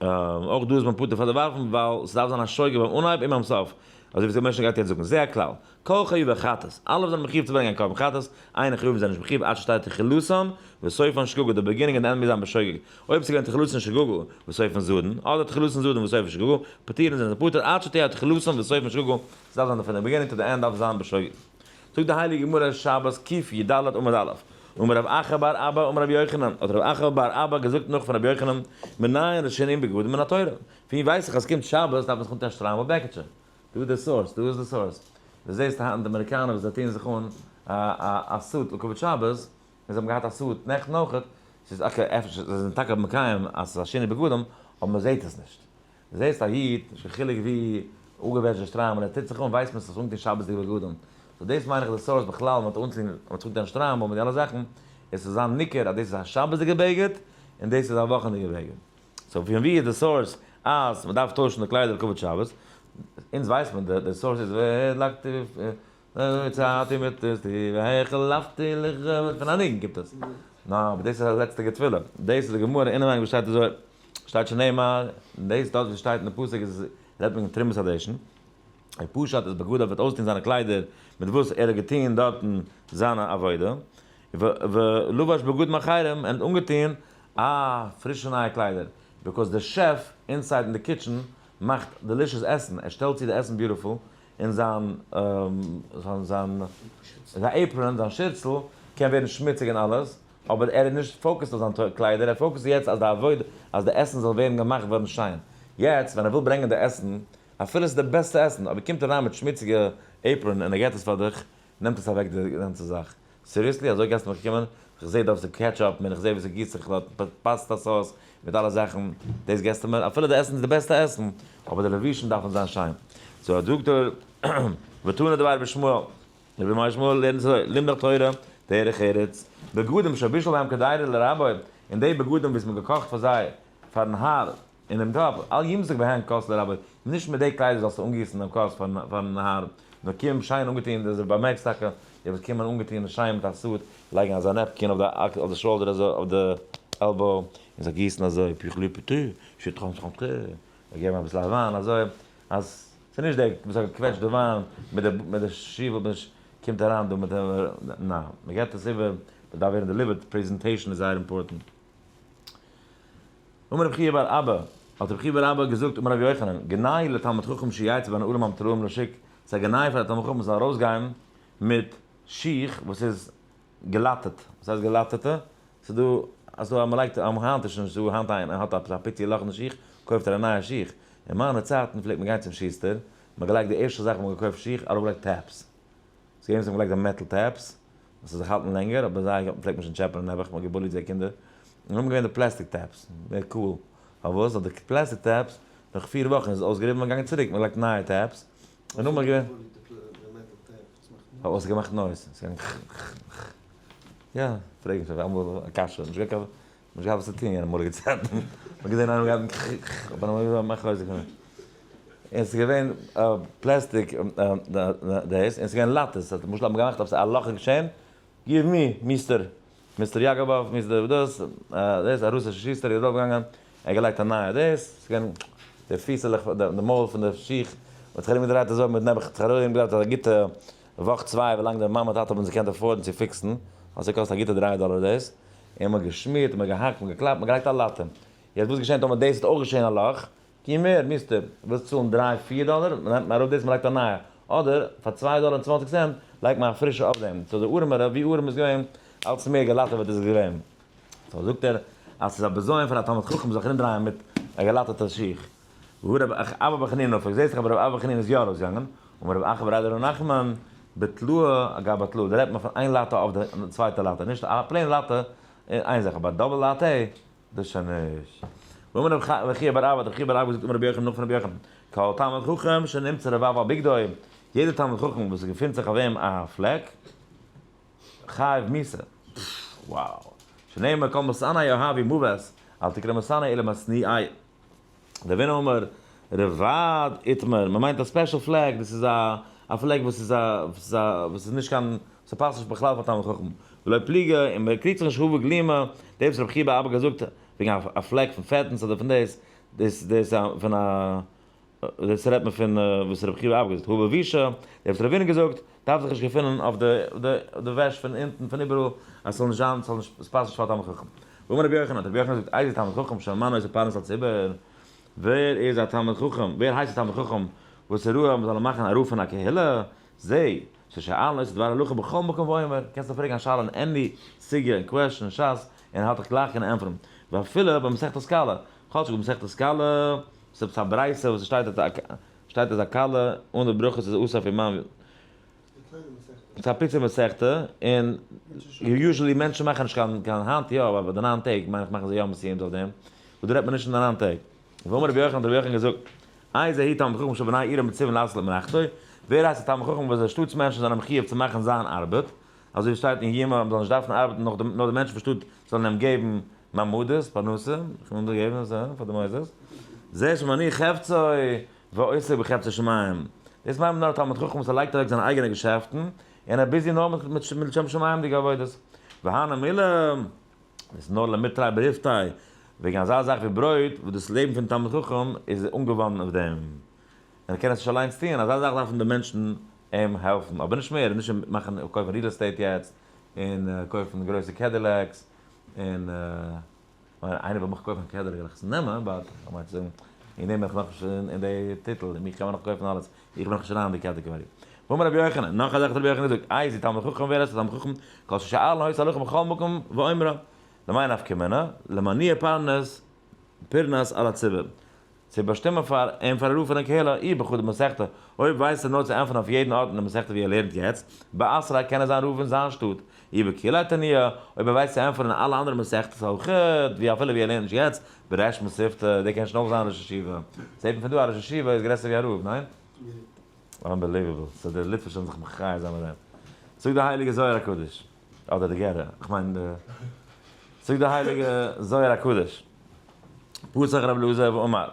אויך דא איז מען פטור פאר די ווארפן ווייל ס'דארף זיין א שוגג ביים אנהייב און ביים סוף, אזוי ווי די משנה גייט יעצט זאגן, זה הכלל, כל חייבי חטאת, אלע וואס זענען מחיוב צו ברענגען א קרבן חטאת, אין חייבים זענען נישט מחיוב עד שתהא תחילתן וסופן שגגה, די beginning און די end מוז זיין בשוגג, אויב ס'איז געווען תחילתן שגגה וסופן זדון, אדער תחילתן זדון וסופן שגגה, פטורין זענען זיי פטור עד שתהא תחילתן וסופן שגגה, ס'דארף זיין פון די beginning to די end דארף זיין בשוגג. זאגט די הייליגע גמרא, שבת קי"ד עמוד א', אמר רב אחא בר אבא אמר רבי יוחנן, האט רב אחא בר אבא געזאגט נאך פון רבי יוחנן, מנין לשינוי בגדים מן התורה? פון ווי ווייס איך אז קומט שבת דארף מען זיך אנטון א שטריימל בעקיטשע? דא איז די source, דא איז די source. דו זעסט היינט די אמעריקאנער וואס זיי טוען זיך אן א suit לכבוד שבת, און זיי האבן געהאט א suit נעכטן אויכעט, ס'איז okay, אפשר זיי זענען טאקע מקיים אז ס'איז א שינוי בגדים, אבער מ'זעט עס נישט. דו זעסט א איד, נישט קיין חילוק ווי אפגעוועשט די שטריימל ער טוט זיך אן, ווייסט מען ס'איז אנגעטון שבת'דיגע בגדים. so דאס מיין איך די source בכלל מיט אנטון מיט אנטון שטריימל מיט די אלע זאכן, עס זאל זיין ניכר אז דאס איז א שבת'דיגע בגד און דאס איז א וואכענדיגע בגד. so פון ווי איז די source אז מ'דארף טוישן די קליידער לכבוד שבת? אונז ווייסט מען די source איז והדלקתי והוצאתי מטתי והחלפתי לכבוד פון א ניגון קומט עס. נא אבער דאס איז א לעצטיגע תפילה. דאס איז די גמרא אינעווייניג וואס שטייט אזוי שטייט שנאמר און דאס דארט וואס שטייט אין די פסוק איז רעדט מען תרומת הדשן. און פשט איז בגדיו וועט אויסטון זיינע קליידער מיט וואס ער האט געטון דארטן זיינע עבודה. ולבש בגדים אחרים און האט אנגעטון א פרישע נייע קליידער. because די chef inside אין די kitchen מאכט delicious עסן, ער שטעלט צו די עסן beautiful, און זיין זיין זיין apron, זיין שירצל, קען ווערן שמוציג און אלעס, אבער ער איז נישט focused אויף זיין קליידער, ער focused יעצט אז די עבודה, אז די עסן זאל ווערן געמאכט ווערן שיין. יעצט ווען ער וויל ברענגען די עסן, אפילו עס איז די בעסטע עסן, אבער קומט אריין מיט שמוציגע apron און ער געט עס פאר דיך, נעמט עס אוועק די גאנצע זאך. seriously? אזוי גייסטו מיך קומען? איך זעה דארט ס'איז ketchup און איך זעה ווי ס'גיסט זיך דארט pasta sauce מיט אלע זאכן, דאס געסטו מיר? אפילו די עסן איז די בעסטע עסן, אבער די לבושים דארפן זיין שיין. so זאגט ער, ותנא דבי רבי ישמעאל, רבי מאיר שמואל לערנט אזוי, לימדך תורה, דרך ארץ, בגדים שבישל בהם קדירה לרבו, און די בגדים וואס מ'האט געקאכט פאר זיי, פארן האר, אין דעם טאפ, אל ימזוג בהן כוס לרבו, נישט מיט די קליידער זאלסטו אנגיסן דעם כוס פארן האר, נאר קום שיין אנגעטון, דו באמערקסט טאקע, די וואס קומען אנגעטון שיין מיט א suit, לייגן אזא napkin אויף די shoulder אזוי, אויף די elbow, און זיך גיסן אזוי, פיכלי פתי, שטראנטראנטרע, זיי געבן אביסל א וויין אזוי, אז ס'איז נישט דער וואס האט געקוועטשט די וויין מיט די מיט די שיוול, קומט אריין דא מיט די, ניין, מ'געבט עס איבער, מ'דארף ווערן delivered, presentation איז זייער important. אמר רבי חייא בר אבא, האט רבי חייא בר אבא געזאגט אמר רבי יוחנן, גנאי לתלמיד חכם שיצא בנעלים המטולאים לשוק, ס'איז א גנאי פאר א תלמיד חכם זאל ארויסגיין מיט שיך וואס איז געלאטעט, וואס הייסט געלאטעטע? ס'איז דא אזוי אז מ'לייגט, היינט איז שוין נישטא, היינט איינער האט עפעס א פיצי לאך אין די שיך, קויפט ער א נייע שיך, אין מיינע צייטן פלעגט מען גיין צום שוסטער, מ'האט געלייגט די ערשטע זאך ווען מ'האט געקויפט שיך, ארויפגעלייגט tabs, ס'איז געווען וואס האבן געלייגט די metal tabs, וואס איז זיך האלטן לענגער, אבער זיי פלעגט מען שוין טשעפענען נעבעך, מ'האט געבוליט זייער קינדער. און נאכדעם געווען די plastic tabs, מער cool. פארוואס? ווייל די plastic tabs, נאך 4 וואכן איז עס אויסגעריבן און געגאנגען צוריק, מ'האט געלייגט נייע tabs, און נאכדעם איז געווען. פארוואס? ס'האט געמאכט noise, ס'איז געגאנגען ח ח ח. יא, פרעג נישט אויף אמאל א קשיא, נישט געהאט נישט געהאט וואס צו טון יענע אמאליגע צייטן, מ'האט געזען איינעם גייט מיט ח ח האט מען אים געמאכט חוזק פון אים. און ס'איז געווען plastic דאס, און ס'איז געווען לאטעס, אז למשל האט מען געמאכט עפעס א לאך איז געשען, give me, mister, mister יאקאבאוו, mister דאס, דאס, א רוסישע שוסטער איז ארויפגעגאנגען, ער האט געלייגט א נייע דאס, ס'איז געווען די פיסעלעך, די מויל פון די שיך, מ'האט זיך ארומגעדרייט אזוי, מ'האט נעבעך זיך ארומגעדרייט א גוטע וואך צוויי ווילאנג די מאמע טאטע האבן זיך געקענט afford ן צו fix ן, ווייל ס'קאסט א גוטע 3 דאלער דאס, און מ'האט געשמירט, מ'האט געהאקט, מ'האט געקלאפט, מ'האט געלייגט א לאטע. יעצט וואס געשענט טאמער דאס האט אויך געשען א לאך? קום הער, mister, ווילסט צאלן דריי פיר דאלער, נעמט מען אראפ דאס מ'לייגט א נייע, אדער פאר 2 דאלער און 20 סענט לייגט מען א פרישע אויף דעם, so די ארעמערע, ווי ארעם איז געווען, אלץ מער געלאטעוועט איז עס געווען. so זאגט ער אז ס'איז א בזיון פאר א תלמיד חכם זיך ארומדרייען מיט א געלאטעטע שיך. והא רבי אבא בר חנינא נפק, זעהסט דאך אבער רבי אבא בר חנינא איז יא ארויסגעגאנגען, אמר רבי אחא בריה דרב נחמן, בטלואה אגב בטלואה, דא רעדט מען פון איין לאטע אויף די צווייטע לאטע, נישט א plain לאטע איז איין זאך, אבער א double לאטע דאס שוין נישט. ואמר רבי חייא בר אבא, האט רבי חייא בר אבא געזאגט אמר רבי יוחנן נאך פון רבי יוחנן, כל תלמיד חכם שנמצא רבב על בגדו, יעדער תלמיד חכם וואס עס געפינט זיך אויף אים א פלעק, חייב מיתה. wow. שנאמר כל משנאי אוהבי מוות, אל תקרא משנאי אלא משניאי. רבינא אמר, רבד איתמר, מען מיינט א special פלעק, דאס איז א. א פלעק וואס איז א וואס איז א וואס איז נישט קיין ס'פאסט נישט בכלל פאר תלמיד חכם. ולא פליגי, און מען קריגט זיך נישט הא בגלימא, דאס וואס רבי חייא בר אבא געזאגט וועגן א פלעק פון פעטנס אדער פון דאס, דאס דאס פון א דאס רעדט מען פון וואס רבי חייא בר אבא געזאגט, הא בבישא, דאס וואס רב הונא געזאגט, דארף זיך נישט געפינען אויף די די וועש פון אונטן פון איבעראל אז ס'זאל נישט זיין ס'זאל נישט ס'פאסט נישט פאר תלמיד חכם. ואמר רבי יוחנן, האט רבי יוחנן געזאגט, איזהו תלמיד חכם שממנה אותו פרנס על ציבור, ווער איז א תלמיד חכם, ווער הייסט א תלמיד חכם וואס איז ראוי אז מ'זאל אים מאכן א רב פון א קהילה, זה ששואלין אותו דבר הלכה בכל מקום ואומר, קענסט אים פרעגן א שאלה אין any סוגיא און question אין שס און ער האט דיך גלייך קענען ענטפערן, ואפילו במסכת כלה, כאטשיג במסכת כלה, ס'איז עפעס א ברייתא וואס עס שטייט אז שטייט אז א כלה אן די ברכות איז אסור פון מאן, ס'איז א פיצי מסכתא, און usually מענטשן מאכן נישט קיין קיין היינט יא, אבער ביי די ניין טעג מיין איך מאכן זיי יא מסוימ'ס אויף דעם, וואס דא רעדט מען נישט אין די ניין טעג. ואמר רבי יוחנן האט רבי יוחנן געזאגט, איזהו תלמיד חכם שבני עירו מצווין לעשות לו מלאכתו, ווער הייסט א תלמיד חכם וואס די שטאט'ס מענטשן זענען מחויב צו מאכן זיין ארבעט, אזוי ווי שטייט אין יומא אז מ'זאל נישט דארפן ארבעטן נאר די נאר די מענטשן פון שטאט זאלן אים געבן מעמדות, פרנסה, איך וויל דיר געבן פאר די מוסדות, זה שמניח חפצו ועוסק בחפצי שמים, דאס מיינט מען נאר א תלמיד חכם וואס ער לייגט אוועק זיינע אייגענע געשעפטן, און ער איז busy נאר מיט מיט לשם שמים'דיגע עבודות. והני מילי, דאס איז נאר למטרי בריפתי, וועגן אזא זאך ווי ברויט, וואס דאס לעבן פון תלמיד חכם איז אנגעוואנדן אויף דעם, און ער קען עס נישט אליינס טון, אזא זאך דארפן די מענטשן אים העלפן, אבער נישט מער, נישט מאכן קויפן real estate יעצט, און קויפן גרויסע Cadillacs, און כ'מיין איינער וויל מיך קויפן א Cadillac וועל איך עס נעמען, but כ'מיין צו זאגן, אין דעם בין איך נאכנישט אין די טיטל, מיך קען מען נאך קויפן אלעס, איך בין נאכנישט אריין אין די category. ואמר רבי יוחנן, נאך א זאך האט רבי יוחנן געזאגט, איזהו תלמיד חכם ווער איז א תלמיד חכם, כל ששואלין אותו הלכה בכל מקום ואומרה, למאי נפקא מינה, למנויי פרנס, פרנס על הציבור. צו באשטימען פאר אים פאר א רב פון א קהילה, אי בחדא מסכתא, אויב ווייסט ער נאר צו ענטפערן אויף יעדן ארט אין די מסכתא ווי ער לערנט יעצט, באתריה קען ער זיין רב אין זיין שטאט, אי בכוליה תנויי, אויב ער ווייסט צו ענטפערן אין אלע אנדערע מסכתות אויכעט, ווי אפילו ווי ער לערנט נישט יעצט, בריש מתיבתא, דער קען שוין אויך זיין ראש ישיבה. זעט מען פון דא א ראש ישיבה איז גרעסער ווי א רב, ניין? Unbelievable, so די ליטווישע זאלן זיך מחיה זיין מיט דעם. זאגט די הייליגע זוהר הקדוש, אדער די גערער, איך מיין די, זאגט די הייליגע זוהר הקדוש, פתח רבי אלעזר ואמר,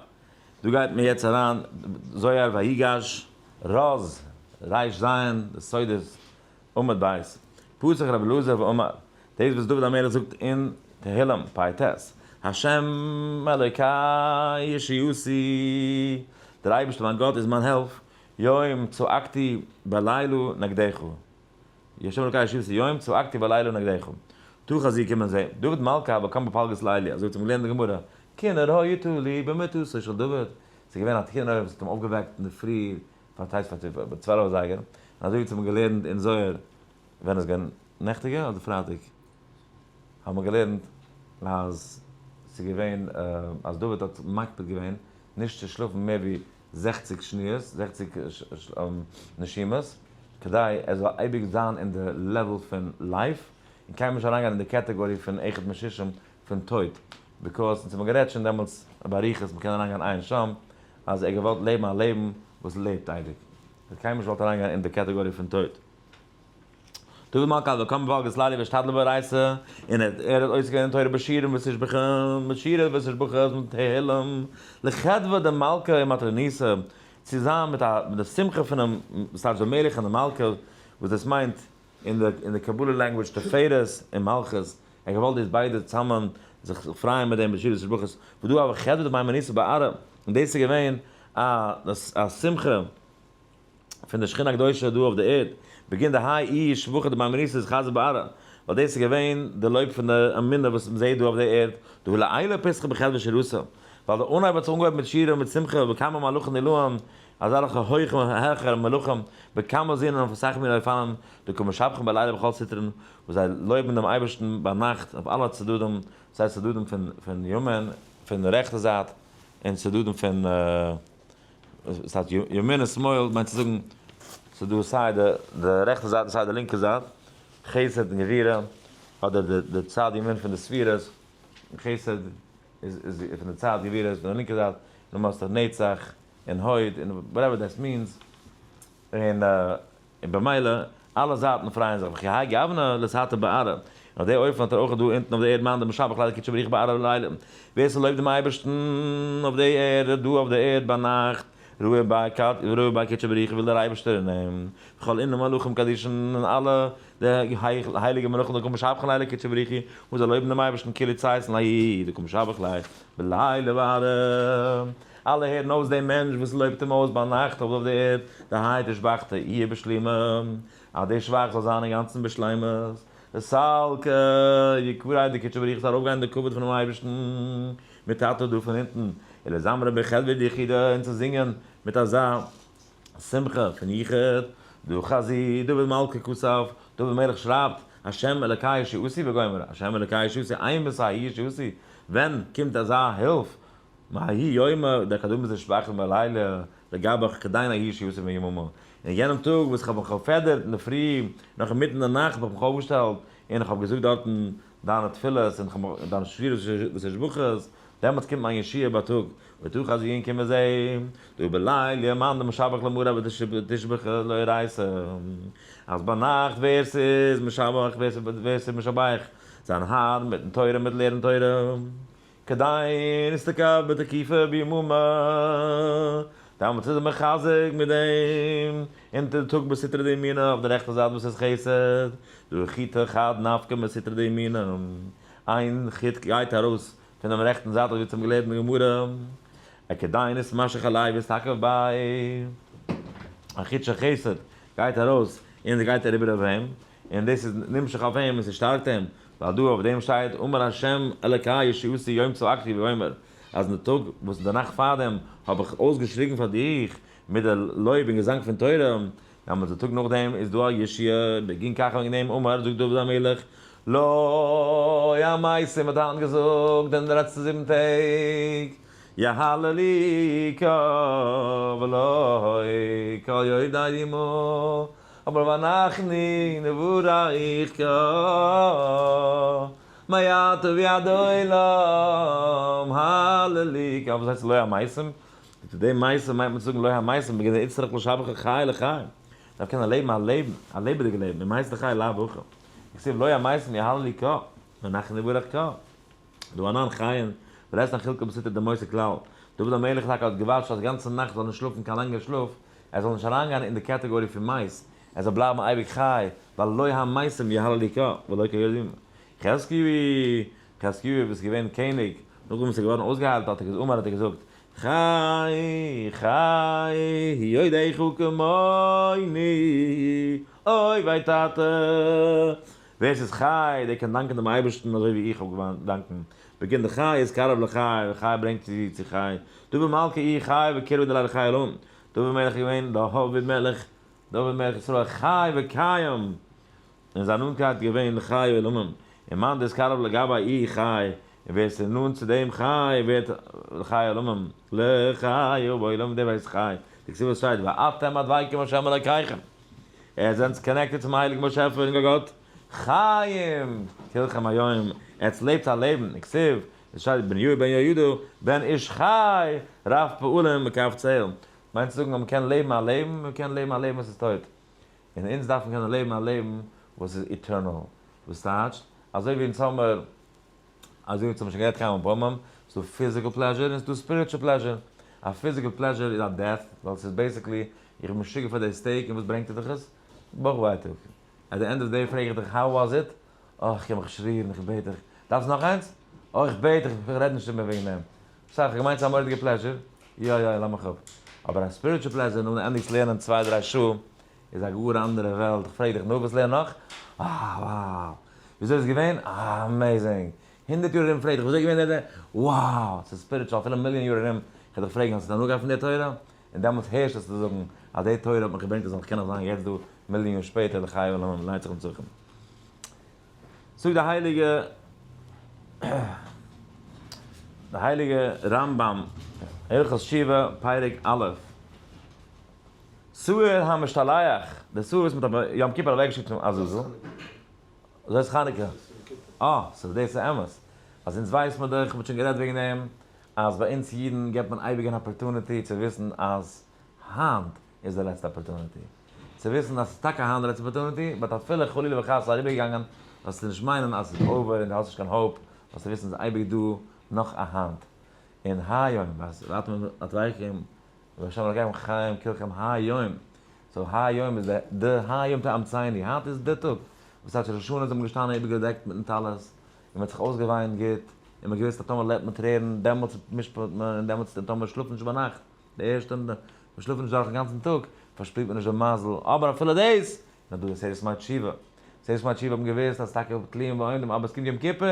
דא גייט מען יעצט אריין, זוהר ויגש, רז, ריש זיין, די סודות, עמוד בית, פתח רבי אלעזר ואמר, דאס וואס דוד המלך זאגט אין תהלים פ ט, השם אלוקי ישועתי, דער אייבערשטער מיין גאט איז מיין העלף, יום צעקתי בלילה נגדך. השם אלוקי ישועתי יום צעקתי בלילה נגדך. תא חזי קום און זע, דוד מלכא הוה קם בפלגות ליליא, אזוי האט מען געלערנט אין גמרא, כינור היה תלוי במיטתו של דוד, ס'איז געווען א כינור וואס האט אים אויפגעוועקט אינדערפרי פארטייטש פאר 12 אזייגער, און אזוי ווי האט מען געלערנט אין זוהר, ווען איז געווען נעכטיגע אדער פרייטאג, האט מען געלערנט אז ס'איז געווען אז דוד האט מקפיד געווען נישט צו שלאפן מער ווי 60 שניות, 60 נשימות, כדי ער זאל אייביג זיין אין די level פון life, און קיינמאל נישט אריינגיין אין די category פון אחד משישים פון טויט, because אונז האבן גערעדט שוין דעמאלטס באריכות, מ'קען אריינגיין עיין שם, אז ער האט געוואלט לעבן א לעבן וואס לעבט אייביג, ער האט קיינמאל נישט געוואלט אריינגיין אין די category פון טויט. דוד מלכא הוה קם בפלגות ליליא ואשתדל באורייתא, און ער האט עוסק געווען אין תורה בשירים ותשבחות, מיט שירה ותשבחות מיט תהלים, לחדוה דמלכא ומטרוניתא, צו זיין מיט א מיט די שמחה פונעם סטייטש די מלך און די מלכה, וואס דאס מיינט אין די אין די קבלה language תפארת און מלכות, ער האט געוואלט דאס ביידע צוזאמען זיך פרייען מיט דעם בשירה ותשבחות, ודא הוה חדוה דמהימנותא בארעא, און דאס איז געווען א א שמחה. פון די שכינה הקדושה דא אויף די ערד, בגין דהאי איהו שבחא דמהימנותא אתחזי בארעא, ווייל דאס איז געווען די לויב פון די אמונה וואס מען זעט דא אויף די ערד, דהא לעילא פתחא בחדוה שירתא, ווייל די אנהייב האט זיך אנגעהויבן מיט שירה און מיט שמחה וכמה מלאכין עילאין, אזעלכע הויכע און העכערע מלאכים, בכמה זינען אויף אסאך מיני אופנים, דקא משבחין בליליא בכל סטרין, וואס זיי לויבן דעם אייבערשטן ביינאכט אויף אלע צדדים, סיי צדדים פון ימין, פון די רעכטע זייט, און צדדים פון. ס'הייסט ימין און שמאל מיינט צו זאגן ס'איז דא סיי די די רעכטע זייט און סיי די לינקע זייט, חסד און גבורה, אדער די די צד ימין פון די ספירות, חסד איז איז פון די צד גבורה איז פון די לינקע זייט, נאכדעם האסטו נצח און הוד און whatever that means, און און במילא אלע זייטן פרייען זיך, וכי האי גוונא לתתא בארעא, און אויף די אופן האט ער אויך דא אונטן אויף די ערד מאן דמשבח ליה לקודשא בריך הוא בארעא ליליא, ווער ס'לויבט דעם אייבערשטן אויף די ערד, דא אויף די ערד ביינאכט, ראה ביי קד, ראה ביי קודשא בריך הוא וויל דער אייבערשטער אין אים, וכל אינון מלאכים קדישין און אלע די הייליגע מלאכים דקא משבחין ליה לקודשא בריך הוא וואס זיי לויבן דעם אייבערשטן כולהו צייתין להאי דקא משבח ליה בליליא בארעא, אלע הערן אויס דעם מענטש וואס לויבט אים אויס ביינאכט אויף די ערד, דהאי תשבחתא איהי בשלימא, אז די שבח זאל זיין אינגאנצן בשלימות, דסלקא יקריה דקודשא בריך הוא זאל ארויפגיין די כבוד פונעם אייבערשטן. מתתא דא פון אונטן, ולזמרה בחדוה דיחודא און צו זינגען מיט אזא שמחה פון יחוד, דהא חזי דוד מלכא כתב, דוד מלך שרייבט, השם אלקי ישועתי וגומר, השם אלקי ישועתי אימתי ישועתי, ווען קומט אזא הילף, מהאי יומא דקדמית תשבחת בליליא לגבך כדין ההיא ישועתי ביממא, אין יענעם טאג וואס איך האב מיך געפעדערט אינדערפרי, נאך אינמיטן די נאכט האב איך מיך אויפגעשטעלט און איך האב געזאגט דארטן דיינע תפילות און דיינע שירות ותשבחות, דעמאלטס קומט מיין ישועה בייטאג, ותא חזי קום און זע, דהא בליליא מאן דמשבח למריה בתשבחא לאורייתא, אז ביינאכט ווער ס'איז משבח ווער ס'איז משבח זיין האר מיטן תורה מיט לערנען תורה, כדין אסתקב בתקיפא ביממא, דעמאלטס איז ער מחזק מיט דעם אונטער טאג בסטרא דימינא אויף די רעכטע זייט וואס איז חסד, דהא חוטא חד נפקא מסטרא דימינא, איין חוט גייט ארויס פונעם רעכטן זייט אזוי ווי צום געלערנט אין גמרא, כדין אתמשך עליה ואסתקיף ביה, א חוט של חסד גייט ארויס און גייט אריבער אויף אים, און דאס איז נמשך אויף אים און ס'שטארקט אים, ווייל דא אויף דעם שטייט אמר ה' אלקי ישועתי יום צעקתי וגומר, אז אין די טאג וואס אין די נאכט פארדעם האב איך אויסגעשריגן פאר דיך מיט די לויב און געזאנג פון תורה, דעמאלטס די טאג נאכדעם איז דא א ישועה, בגין כך וועגן דעם אמר זאגט דוד המלך לא המתים האט היינט געזאגט אין די לעצטע זיבן טעג יהללו קה ולא כל יורדי דמעה. אבער ואנחנו נברך קה מעתה ועד עולם הללוקה. וואס הייסט לא המתים? מיט די מתים מיינט מען צו זאגן לא המתים בגין דאיצטריך לשבחא חי לחיים. דארף קענען לעבן א לעבן, א לעבעדיגע לעבן, ומת לחי לאו הכי. דכתיב לא המתים יהללו קה ואנחנו נברך קה. דהא אנן חיין ולית לן חולקא בסטרא דמותא כלל. דוד המלך טאקע האט געוואטשט אז גאנצע נאכט זאל נישט שלאפן קיין לאנגע שלאף, ער זאל נישט אריינגיין אין די category פון מת, ער זאל בלייבן אייביג חי, ווייל לא המתים יהללו קה ולא כל יורדי דמעה. חזקיהו, חזקיהו וואס איז געווען קעניג, נאכדעם וואס ער איז געווארן אויסגעהיילט האט ער געזאגט, אמר האט ער געזאגט, חי חי יודעך כמוני, אוי וויי טאטע, ווער ס'איז חי, דער קען דאנקען דעם אייבערשטן אזוי ווי איך האב געוואלט דאנקען. בגין דחי אתקרב לחי, וחי ברענגט צו צו חי. דוד מלכא איהו חי וקירבא דיליה לחיי עולמים. דוד מלך איז געווען דוד מלך, דוד מלך ישראל חי וקיים, און זיין נאנטקייט איז געווען לחיי עולמים. ומאן דאתקרב לגביה איהו חי, און ווער ס'איז נאנט צו דעם חי ווערט לחיי עולמים, לחיי עולם דער ווערט חי. דכתיב וואס שטייט ואתם הדבקים בהשם אלקיכם. עטס זענטס connected צום הייליגן באשעפער און גאט חיים כלכם היום, עטס לעבט א לעבן, דכתיב, עס שטייט בניהו בן יהוידע בן איש חי רב פעלים מקבצאל, מיינט צו זאגן אז מען קען לעבן א לעבן, מען קען לעבן א לעבן וואס איז טויט, און אונז דארפן קענען לעבן א לעבן וואס איז eternal, וואס טייטשט, אזוי ווי אונז האמער אזוי ווי אונז האבן שוין גערעדט כמה פעמים, ס'איז דא physical pleasure און ס'איז דא spiritual pleasure. א physical pleasure איז א death, ווייל ס'איז basically, איך בין משוגע פאר די steak און וואס ברענגט דיך עס? בויך ווייטאג. at the end of day פרעג איך דיך how was it? אה, איך קען מיך נישט רירן, איך בעט דיך. דארפסט נאך איינס? אה, איך בעט דיך, איך רעד נישט מער וועגן דעם. בסדר, איך האב געמיינט ס'איז א מורא'דיגע pleasure. יא יא, לאז מיך אפ. אבער א spiritual pleasure נאכן ענדיגסט לערנען צוויי דריי שעה, איז א גאר אנדערע וועלט, איך פרעג דיך נו וואס לערן נאך? אה wow! וויאזוי איז געווען? אה amazing! הונדערט יאר ארום פרעג דיך וויאזוי איז געווען דער דער? wow! ס'איז spiritual אפילו מיליאן יאר ארום איך וועל דיך פרעגן האסטו הנאה געהאט פון דער תורה? און דעמאלטס הערשט וועסטו זאגן אז די תורה האט מיך געברענגט אז זאל איך קענען זיין יעצט דא מיליאן יאר שפעטער לחיי עולמים לנצח נצחים. זאגט די הייליגע די הייליגע רמב ם הלכות תשובה פרק א'. שעיר המשתלח, די שעיר וואס מען האט יום כיפור אוועקגעשיקט צום עזאזל, זאת חנוכה, אה, so דאס איז אמת, אז אונז ווייסט מען דאך, מען האט שוין גערעדט וועגן דעם, אז ביי אונז אידן געבט מען אייביג אן opportunity צו וויסן אז היינט איז די לעצטע opportunity, צו וויסן אז ס'איז טאקע היינט די לעצטע opportunity, but אפילו חלילה וחס ס'איז אריבערגעגאנגען, זאלסטו נישט מיינען אז ס'איז over און דו האסט נישט קיין hope, זאלסטו וויסן ס'איז אייביג דא נאך א היינט, און היום, ואתם הדבקים. ובהשם אלקיכם חיים כלכם היום. so היום איז די היום תאמצני, היינט איז די טאג. וואס טייטש ראש השנה איז מען געשטאנען איבערגעדעקט מיטן טלית, און מען האט זיך אויסגעוויינט גוט, און מען האט געוואוסט אז טאמער לעבט מען טרערן, דעמאלטס משפט מען, און דעמאלטס טאמער שלאפט נישט ביינאכט, די ערשטע, מען שלאפט נישט דורכן גאנצן טאג, פארשפילט מען נישט די מזל, אבער אפילו דאס, נאר דא איז עשרת ימי תשובה. עשרת ימי תשובה האט מען געוואוסט אז טאקע תלויים ועומדים, אבער עס קומט יום כיפור,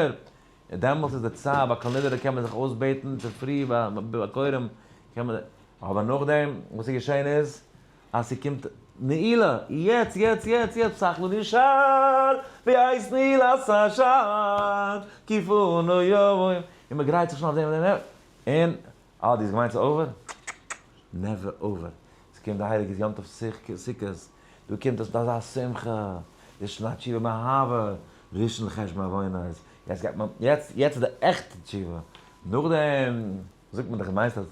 און דעמאלטס איז די צייט, ביי כל נדרי קען מען זיך אויסבעטן צופרי, ביי קודם קען מען, אבער נאכדעם וואס איז געשען איז, אז ס'קומט נעילה, יעצט יעצט יעצט יעצט פתח לנו שער בעת נעילת השער כפאנו יום, און מ'גרייט זיך שוין אויף דעם און דעם, און אה דו האסט געמיינט ס'איז over? never over, ס'קומט די הייליגע יום טוב סוכות, דא קומט עס מיט אזא שמחה, די שנת תשובה מאהבה, ראשון לחשבון עוונות, יעצט גייט מען, יעצט יעצט איז די עכטע תשובה, נאכדעם זאגט מען דיך מיינסט אז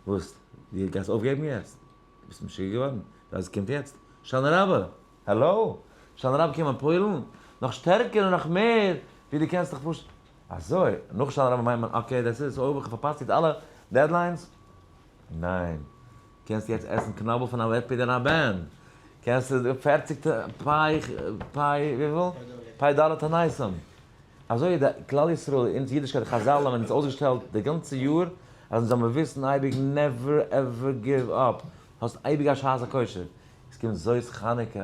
וואס, דו גייסט אויפגעבן יעצט? ביסט משוגע געווארן? ווער קומט יעצט? הושענא רבה! האלא? הושענא רבה קומען פוילן? נאך שטערקער און נאך מער ווי דו קענסט דיך פארשטעלן. אזוי? נאך הושענא רבה מיינט מען okay דאס איז over כ'האב פארפאסט יעצט אלע deadlines? ניין. קענסט יעצט עסן קנאבל פון א וועט פדיון הבן. קענסט 40 פיי פיי וויפיל? פיי ד' תעניתים. אזוי איז די כלל ישראל אונז אידישקייט חזל האבן אונז אויסגעשטעלט די גאנצע יאר אז אונז זאל מיר וויסן אייביג never ever give up, האסט אייביג א שעת הכושר, עס קומט זאת חנוכה,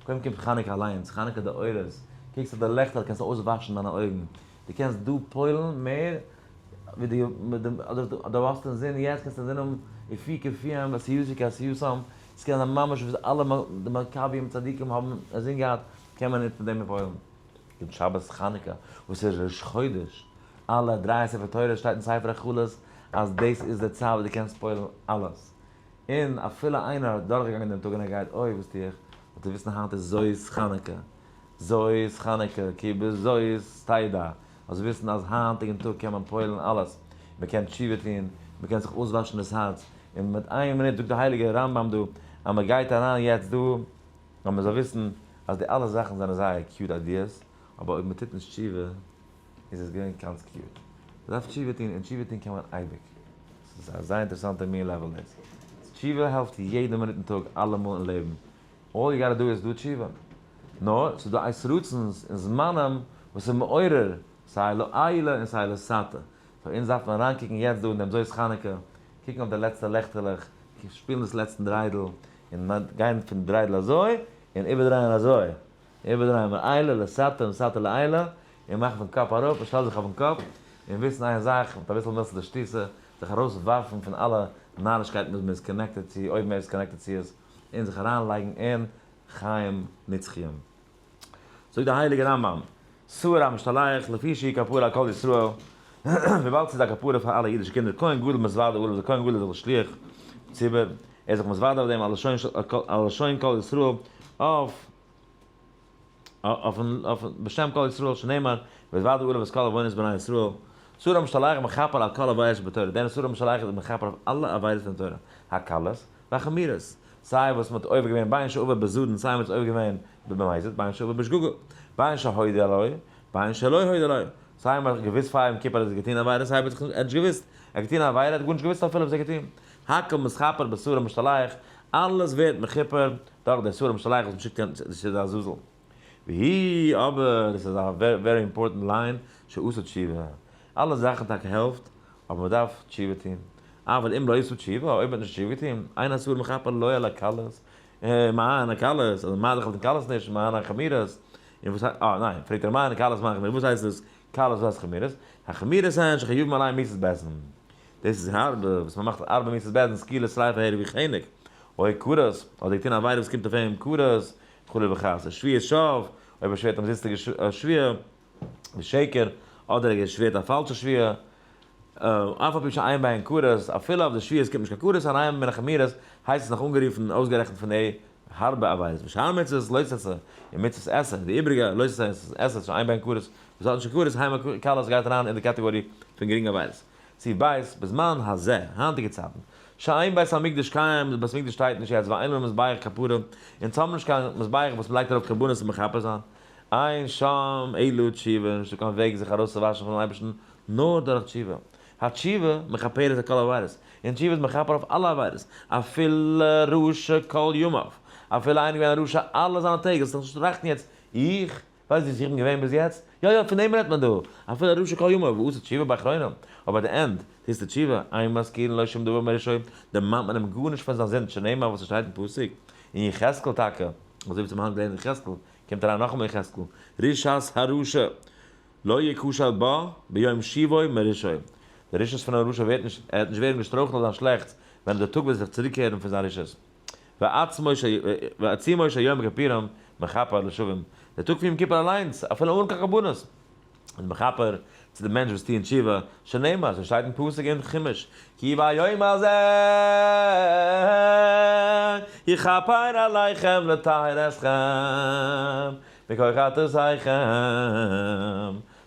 קודם קומט חנוכה אליינס, חנוכה די אורות, קוקסט אויף די לעכטעל קענסטו אויסוואשן דיינע אויגן, דו קענסט דא פועל'ן מער ווי די אדער דו האסט אינזין יעצט קענסטו אינזין האבן ופי כפיהם ועשיתי כעשייתם, עס קען זיין ממש וואס אלע די מכבים צדיקים האבן אינזין געהאט קען מען נישט מיט דעם פועל'ן. קומט שבת חנוכה וואס איז ראש חודש, אלע דריי ספר תורה שטייט אין ספר היכלות אז דאס איז די צייט וואס דו קענסט פועל'ן אלעס, און אפילו איינער האט דורכגעגאנגען דעם טאג און ער גייט אוי וואס טו איך, זאלט איר וויסן היינט איז זאת חנוכה, זאת חנוכה כי בזאת תדע, זאלסט וויסן אז היינטיגן טאג קען מען פועל'ן אלעס, מען קען תשובה טון, מען קען זיך אויסוואשן דאס הארץ, און מיט איין מינוט זאגט דער הייליגער רמב"ם דא אז מען גייט אריין יעצט דא נאר מען זאל וויסן אז די אלע זאכן זענען זייער cute ideas, אבער אויב מען טוט נישט תשובה איז עס געווען גאנץ cute. מען דארף תשובה טון, און תשובה טון קען מען אייביג. ס'איז א זייער אינטערעסאנטע מין level דאס. תשובה העלפט יעדע מינוט אין טאג, אלעמאל אין לעבן. all you gotta do איז do תשובה. נאר ס'איז דא עת רצון'ס און זמנים וואס איז מעורר סיי לעילא און סיי לתתא. so אונז דארף מען אריינקוקן יעצט דא אין דעם זאת חנוכה, קוקן אויף די לעצטע לעכטעלעך, שפילן דאס לעצטן דריידל, און גיין פון דריידל אזוי, און איבערדרייען אזוי, איבערדרייען מעילא לתתא ומתתא לעילא, און מאכן פון קאפ אראפ, און שטעל זיך אויפן קאפ, און וויסן איין זאך, מיט אביסל מילתא דשטותא, זיך ארויס ווארפן פון אלע נארישקייטן וואס מען איז connected צו, אויב מען איז connected צו עס, און זיך אריינלייגן אין חיים נצחיים. זאגט דער הייליגער רמב"ם, שעיר המשתלח, לפי שהיא כפרה על כל ישראל, וויבאלד ס'איז א כפרה פאר אלע אידישע קינדער, כהן גדול מתוודה עליו, דער כהן גדול איז דאך דער שליח ציבור, ער איז זיך מתוודה אויף דעם על לשון כל ישראל, אויף אויפן בשם כל ישראל שנאמר, והתוודה עליו את כל עוונות בני ישראל, שעיר המשתלח מכפר על כל עבירות שבתורה, דער שעיר המשתלח איז מכפר אויף אלע עבירות פון תורה, הקלות והחמורות, סיי וואס מ'האט עובר געווען בין שעבר בזדון סיי מ'האט עובר געווען במזיד, בין שעבר בשגגה, בין שהודה לו, בין שלא הודה לו, סיי מ'האט געוואוסט פאר יום כיפור אז ער האט געטון עבירה סיי מ'האט נישט געוואוסט, ער האט געטון א עבירה ער האט גארנישט געוואוסט אפילו וואס ער האט געטון, הכל מתכפר בשעיר המשתלח, אלעס ווערט מכופר דורך דער שעיר המשתלח וואס מ'שיקט צו די עזאזל. והיא, אבער, דאס איז א very important line, שעשה תשובה. אלע זאכן טאקע העלפט, אבער מען דארף תשובה טון. אבל אם לא עשה תשובה, אויב מען האט נישט תשובה געטון, אין השעיר מכפר לא על הקלות, מה הן הקלות, אז מה דאך אויף די קלות נישט, מה הן החמורות, און וואס הייסט, אה ניין, פרעגט ער מה הן הקלות מה הן החמורות, וואס הייסט דאס קלות וואס הייסט חמורות, החמורות הן שחייבים עליהן מיתת בית דין, דאס איז הארבע, וואס מען מאכט הארבע מיתת בית דין, סקילה שריפה הרג וחנק, או כרת, אדער געטון א עבירה וואס קומט אויף אים כרת, חלילה וחס, שבועת שוא, אויב ער שווערט אומזיסטיגע שבועה, ושקר, אדער ער שווערט א פאלשע שבועה, אף על פי שאין בהן כרת, אפילו אויף די שבועות קומט נישט קיין כרת, הרי הן מן החמורות, הייסט עס נאך אנגערופן און אויסגערעכנט פון די הארבע עבירות, ושאר מצוות לא תעשה, און מצוות עשה, די איבריגע לא תעשה עשה שאין בהן כרת, וואס האט נישט קיין כרת, הן הקלות גייט אריין אין די קאטעגאריע פון גרינגע עבירות. סעיף ב', בזמן הזה, היינטיגע צייטן, שאין בית המקדש קיים, די בית המקדש שטייט נישט יעצט, ואין לנו מזבח כפרה, אונז האבן נישט קיין מזבח וואס מ'לייגט ארויף קרבנות און מכפר זיין, אין שם אלא תשובה, נישטא קיין וועג זיך ארויסצואוואשן פונעם אייבערשטן נאר דורך תשובה. התשובה מכפרת על כל עבירות, און תשובה איז מכפר אויף אלע עבירות, אפילו רשע כל ימיו, אפילו איינער געווען א רשע אלע זיינע טעג, זאלסט נישט טראכטן יעצט, איך ווייס וואס איך בין געווען ביז יעצט? יא יא, פון דעם רעדט מען דא, אפילו רשע כל ימיו, ועשה תשובה באחרונה, אבער די end, טוסטו תשובה, אין מזכירין לו שום דבר מרשעו, דערמאנט מען אים גארנישט פון זיין זינד, שנאמר וואס עס שטייט אין פסוק, אין יחזקאל טאקע, אזוי ווי צום היינט געלערנט יחזקאל, קומט אריין נאכאמאל יחזקאל, רשעת הרשע לא יכשל בה ביום שובו מרשעו, די רשעות פונעם רשע ווערט נישט, ער וועט נישט ווערן געשטרויכלט אויף זיין שלעכטס, ווען די טאג וועט זיך צוריקקערן פון זיין רשעות. ועצמו של יום הכיפורים מכפר לשבים, דער טאג פון יום כיפור אליינס, אפילו אן קיין קרבנות, איז מכפר צו די מענטש וואס טוען תשובה, שנאמר, אזוי שטייט אין פסוק אין חומש, כי ביום הזה יכפר עליכם לטהר אתכם מכל חטאתיכם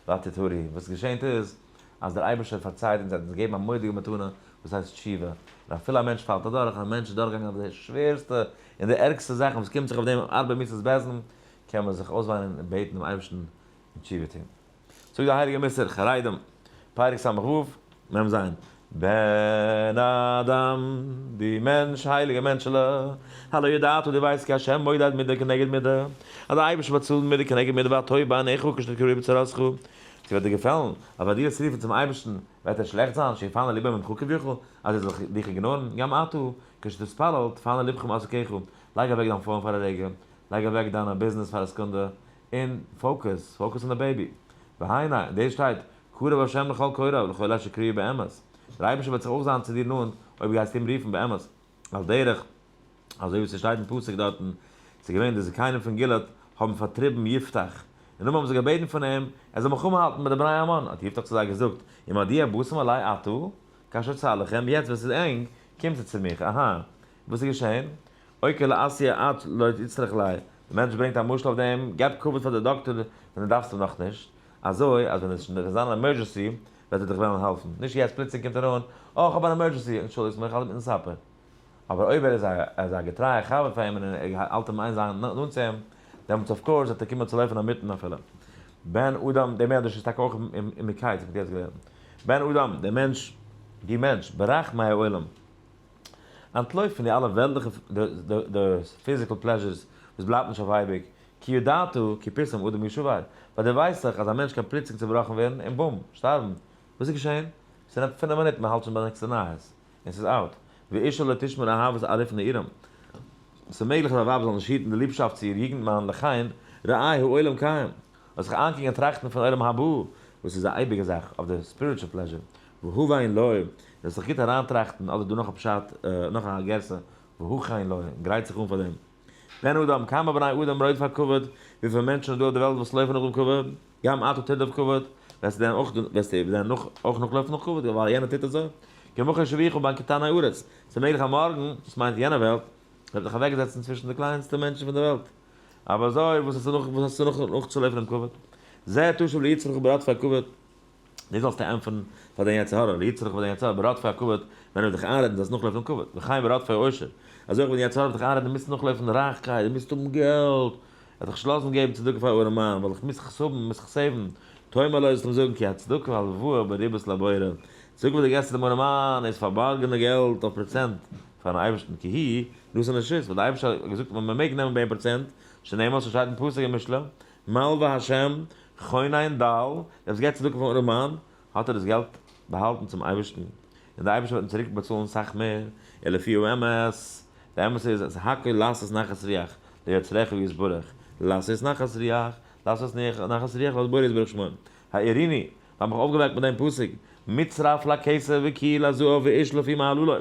ותטהרו, וואס געשענט איז, אז דער אייבערשטער פארצייט אונז, ער האט אונז געגעבן א מורא'דיגע מתנה וואס הייסט תשובה, און אפילו א מענטש פאלט אדורך, א מענטש איז דורכגעגאנגען אויף די שווערסטע און די ערגסטע זאכן וואס קומט זיך אויף דעם ארבע מיתות בית דין, קען מען זיך אויסוויינען און בעטן דעם אייבערשטן און תשובה טון. זאגט דער הייליגער מוסר, חרדים, פרק ס"ו, מ"ז, בן אדם, דו מענטש, הייליגער מענטשעלע, הלא ידעת, דו ווייסט כי השם מודד מידה כנגד מידה, אז דער אייבערשטער באצאלט מידה כנגד מידה והטוב בעיניך כשתקראו בצרתך, צו וועט דיר געפעלן, אז ווען דו וועסט רופן צום אייבערשטן, וועט ער שלעכט זיין, שיפנה לבו ממך כביכול, אז ער זאל דיך ignore ן, גם אתה, כשתתפלל, תפנה לבך מעסקיך, לייג אוועק דיין phone פאר א רגע, לייג אוועק דיינע ביזנעס פאר א סעקונדע, און focus, focus אן די baby. והנה, און דאס שטייט, קרוב השם לכל קוראיו, לכל אשר קראוהו באמת. דער אייבערשטער וועט זיך אויך זיין צו דיר נאנט, אויב גייסטו אים רופן באמת. על דרך, אזוי ווי ס'שטייט אין פסוק דארטן, ס'איז געווען די זקנים פון גלעד האבן פארטריבן יפתח, און נאכדעם האבן זיי געבעטן פון אים ער זאל מלחמה האלטן מיט די בני עמון, האט יפתח צו זיי געזאגט, ומדוע באתם אלי עתה, כאשר צר לכם, יעצט ווען ס'איז ענג, קומט איר צו מיך, אהא, וואס איז געשען? אוקי לעשיה עד לא יצטרך ליה, די מענטש ברענגט א משל אויף דעם, געב כבוד פאר די דאקטאר ווען דו דארפסט אים נאכנישט, אזוי אז ווען עס וועט זיין אן emergency וועט ער דיך וועלן העלפן, נישט יעצט פלוצלינג קומט ער אן, אה איך האב אן emergency, אנטשולדיגט מיר איך האלט אינמיטן supper. אבער אויב ער איז א געטרייער חבר פאר אים און ער האלט אים איין זיין נאנט צו אים, דעמאלטס of course וועט ער קומען צו לויפן אינמיטן אפילו. בן אדם, דער מדרש איז טאקע אויך אין מקץ, איך האב יעצט געלערנט. בן אדם, דער מענטש, דו מענטש, ברח מהעולם. אנטלויף פון די אלע וועלטליכע, די physical pleasures וואס בלייבט נישט אויף אייביג, כי ידעת כי פתאום אדם ישבר, ווייל דו ווייסט דאך אז א מענטש קען פלוצלינג צובראכן ווערן און בום, שטארבן. וואס איז געשען? ס'נעמט פינף מינוט מען האלט שוין ביי נעקסטע נייעס. און ס'איז out. ואשה לא תשמור אהבת אלוף נעורים. ס'איז מעגליך אז א ווייב זאל נישט היטן די ליבשאפט צו איר יוגנט-מאן לכן ראה העולם קיים. און זיך איינקוקן און טראכטן פון עולם הבא וואס איז א אייביגע זאך אויף די spiritual pleasure. והבן לו. זאלסט זיך גוט אריינטראכטן, אדער דא נאך א פשט, נאך א גירסא, והכן לו, און גרייט זיך אן פאר דעם. בן אדם, כמה בני אדם רודפי כבוד, וויפיל מענטשן איז דא אויף די וועלט וואס לויפן נאך דעם כבוד? גם אתה תרדוף כבוד, וועסטו דען אויך וועסטו דען נאך אויך נאכלויפן נאך כבוד ווייל יענער טוט אזוי? כי מחר יושיבוך בין קטני ארץ, ס'איז מעגליך אז מארגן, דאס מיינט יענע וועלט, וועט דיך אוועקזעצן צווישן די קלענסטע מענטשן פון די וועלט. אבער אזוי, וואס האסטו נאך וואס האסטו נאך נאכצולויפן דעם כבוד? זה תשיב ליצרך ברודפי כבוד, דאס זאלסטו ענטפערן פאר דיין יצר הרע, ליצרך פאר דיין יצר הרע, ברודפי הכבוד, ווען ער וועט דיך איינרעדן זאלסט נאכלויפן דעם כבוד, וכן ברודפי עושר, אזוי אויך ווען די יצר הרע וועט דיך איינרעדן דו מוזט נאכלויפן רייכקייט, דו מוזט האבן געלט, ער האט דיך נישט לאזן געבן צדקה פאר ארעם מאן, ווייל איך מוז עס האבן, מוז איך save ן, תאמר לו זאלסט אים זאגן כי הצדקה הלוואה בריבית לבורא, צדקה וואס דו געבסט צו דעם ארעמאן איז פארבארגענע געלט אויף פראצענט פארן אייבערשטן, כי הוא נתן רשות, ווייל דער אייבערשטער האט געזאגט אז מען מעג נעמען ביי אים פראצענט, שנאמר ס'שטייט אין פסוק אין משלי, מלוה השם, חונן דל, דער וואס געבט צדקה פארן ארעמאן, האט ער דאס געלט באהאלטן צום אייבערשטן, און דער אייבערשטער וועט אים צוריק באצאלן סאך מער, ולפי האמת, די אמת איז אז הכל לעשות נחת רוח ליוצרך יתברך, לעשות נחת רוח, לעשות נחת רוח לבורא יתברך שמו. העירוני, האט מיך אויפגעוועקט מיט דעם פסוק, מצרף לכסף וכיור לזהב ואיש לפי מהללו,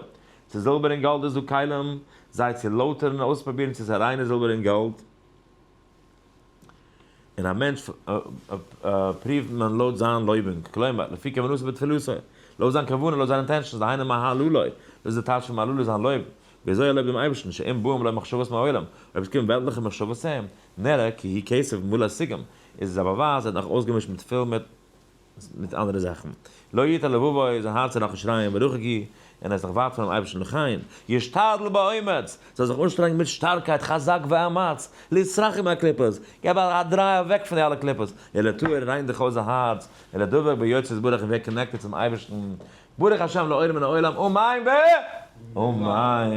צו זילבער און גאלד איז דא כלים, זיי צו לויטערן און אויספרובירן צו ס'איז ריינע זילבער און גאלד. און א מענטש פריווט מען לויט זיין לויבונג, כלומר, לפי כוונתו בתפילתו, לויט זיין כוונה, לויט זיין intentions, דהיינו מהללו, דאס איז די טייטש פון מהללו זיין לויב, ווי אזוי ער לויבט דעם אייבערשטן, שאם באים לו מחשבות מהעולם, אויב עס קומען וועלטליכע מחשבות צו אים, נראה כי הוא כסף מלא סיגים, איז עס א באווייז ער האט נאך אויסגעמישט מיט פיל מיט מיט אנדערע זאכן. לא יטה לבבו, זיין הארץ איז נאכנישט ריין, ורחוק הוא, און ער איז דאך ווייט פונעם אייבערשטן לכן, ישתדל באומץ, זאל זיך אנשטרענגען מיט שטארקייט, חזק ואמץ, להתרחק מהקליפות, געב א דריי אוועק פון די אלע קליפות, ולטהר, ריין דיך אויס די הארץ, ולדבק ביוצר יתברך און ווער connected צום אייבערשטן, ברוך השם לעולם מן העולם, אמן ואמן.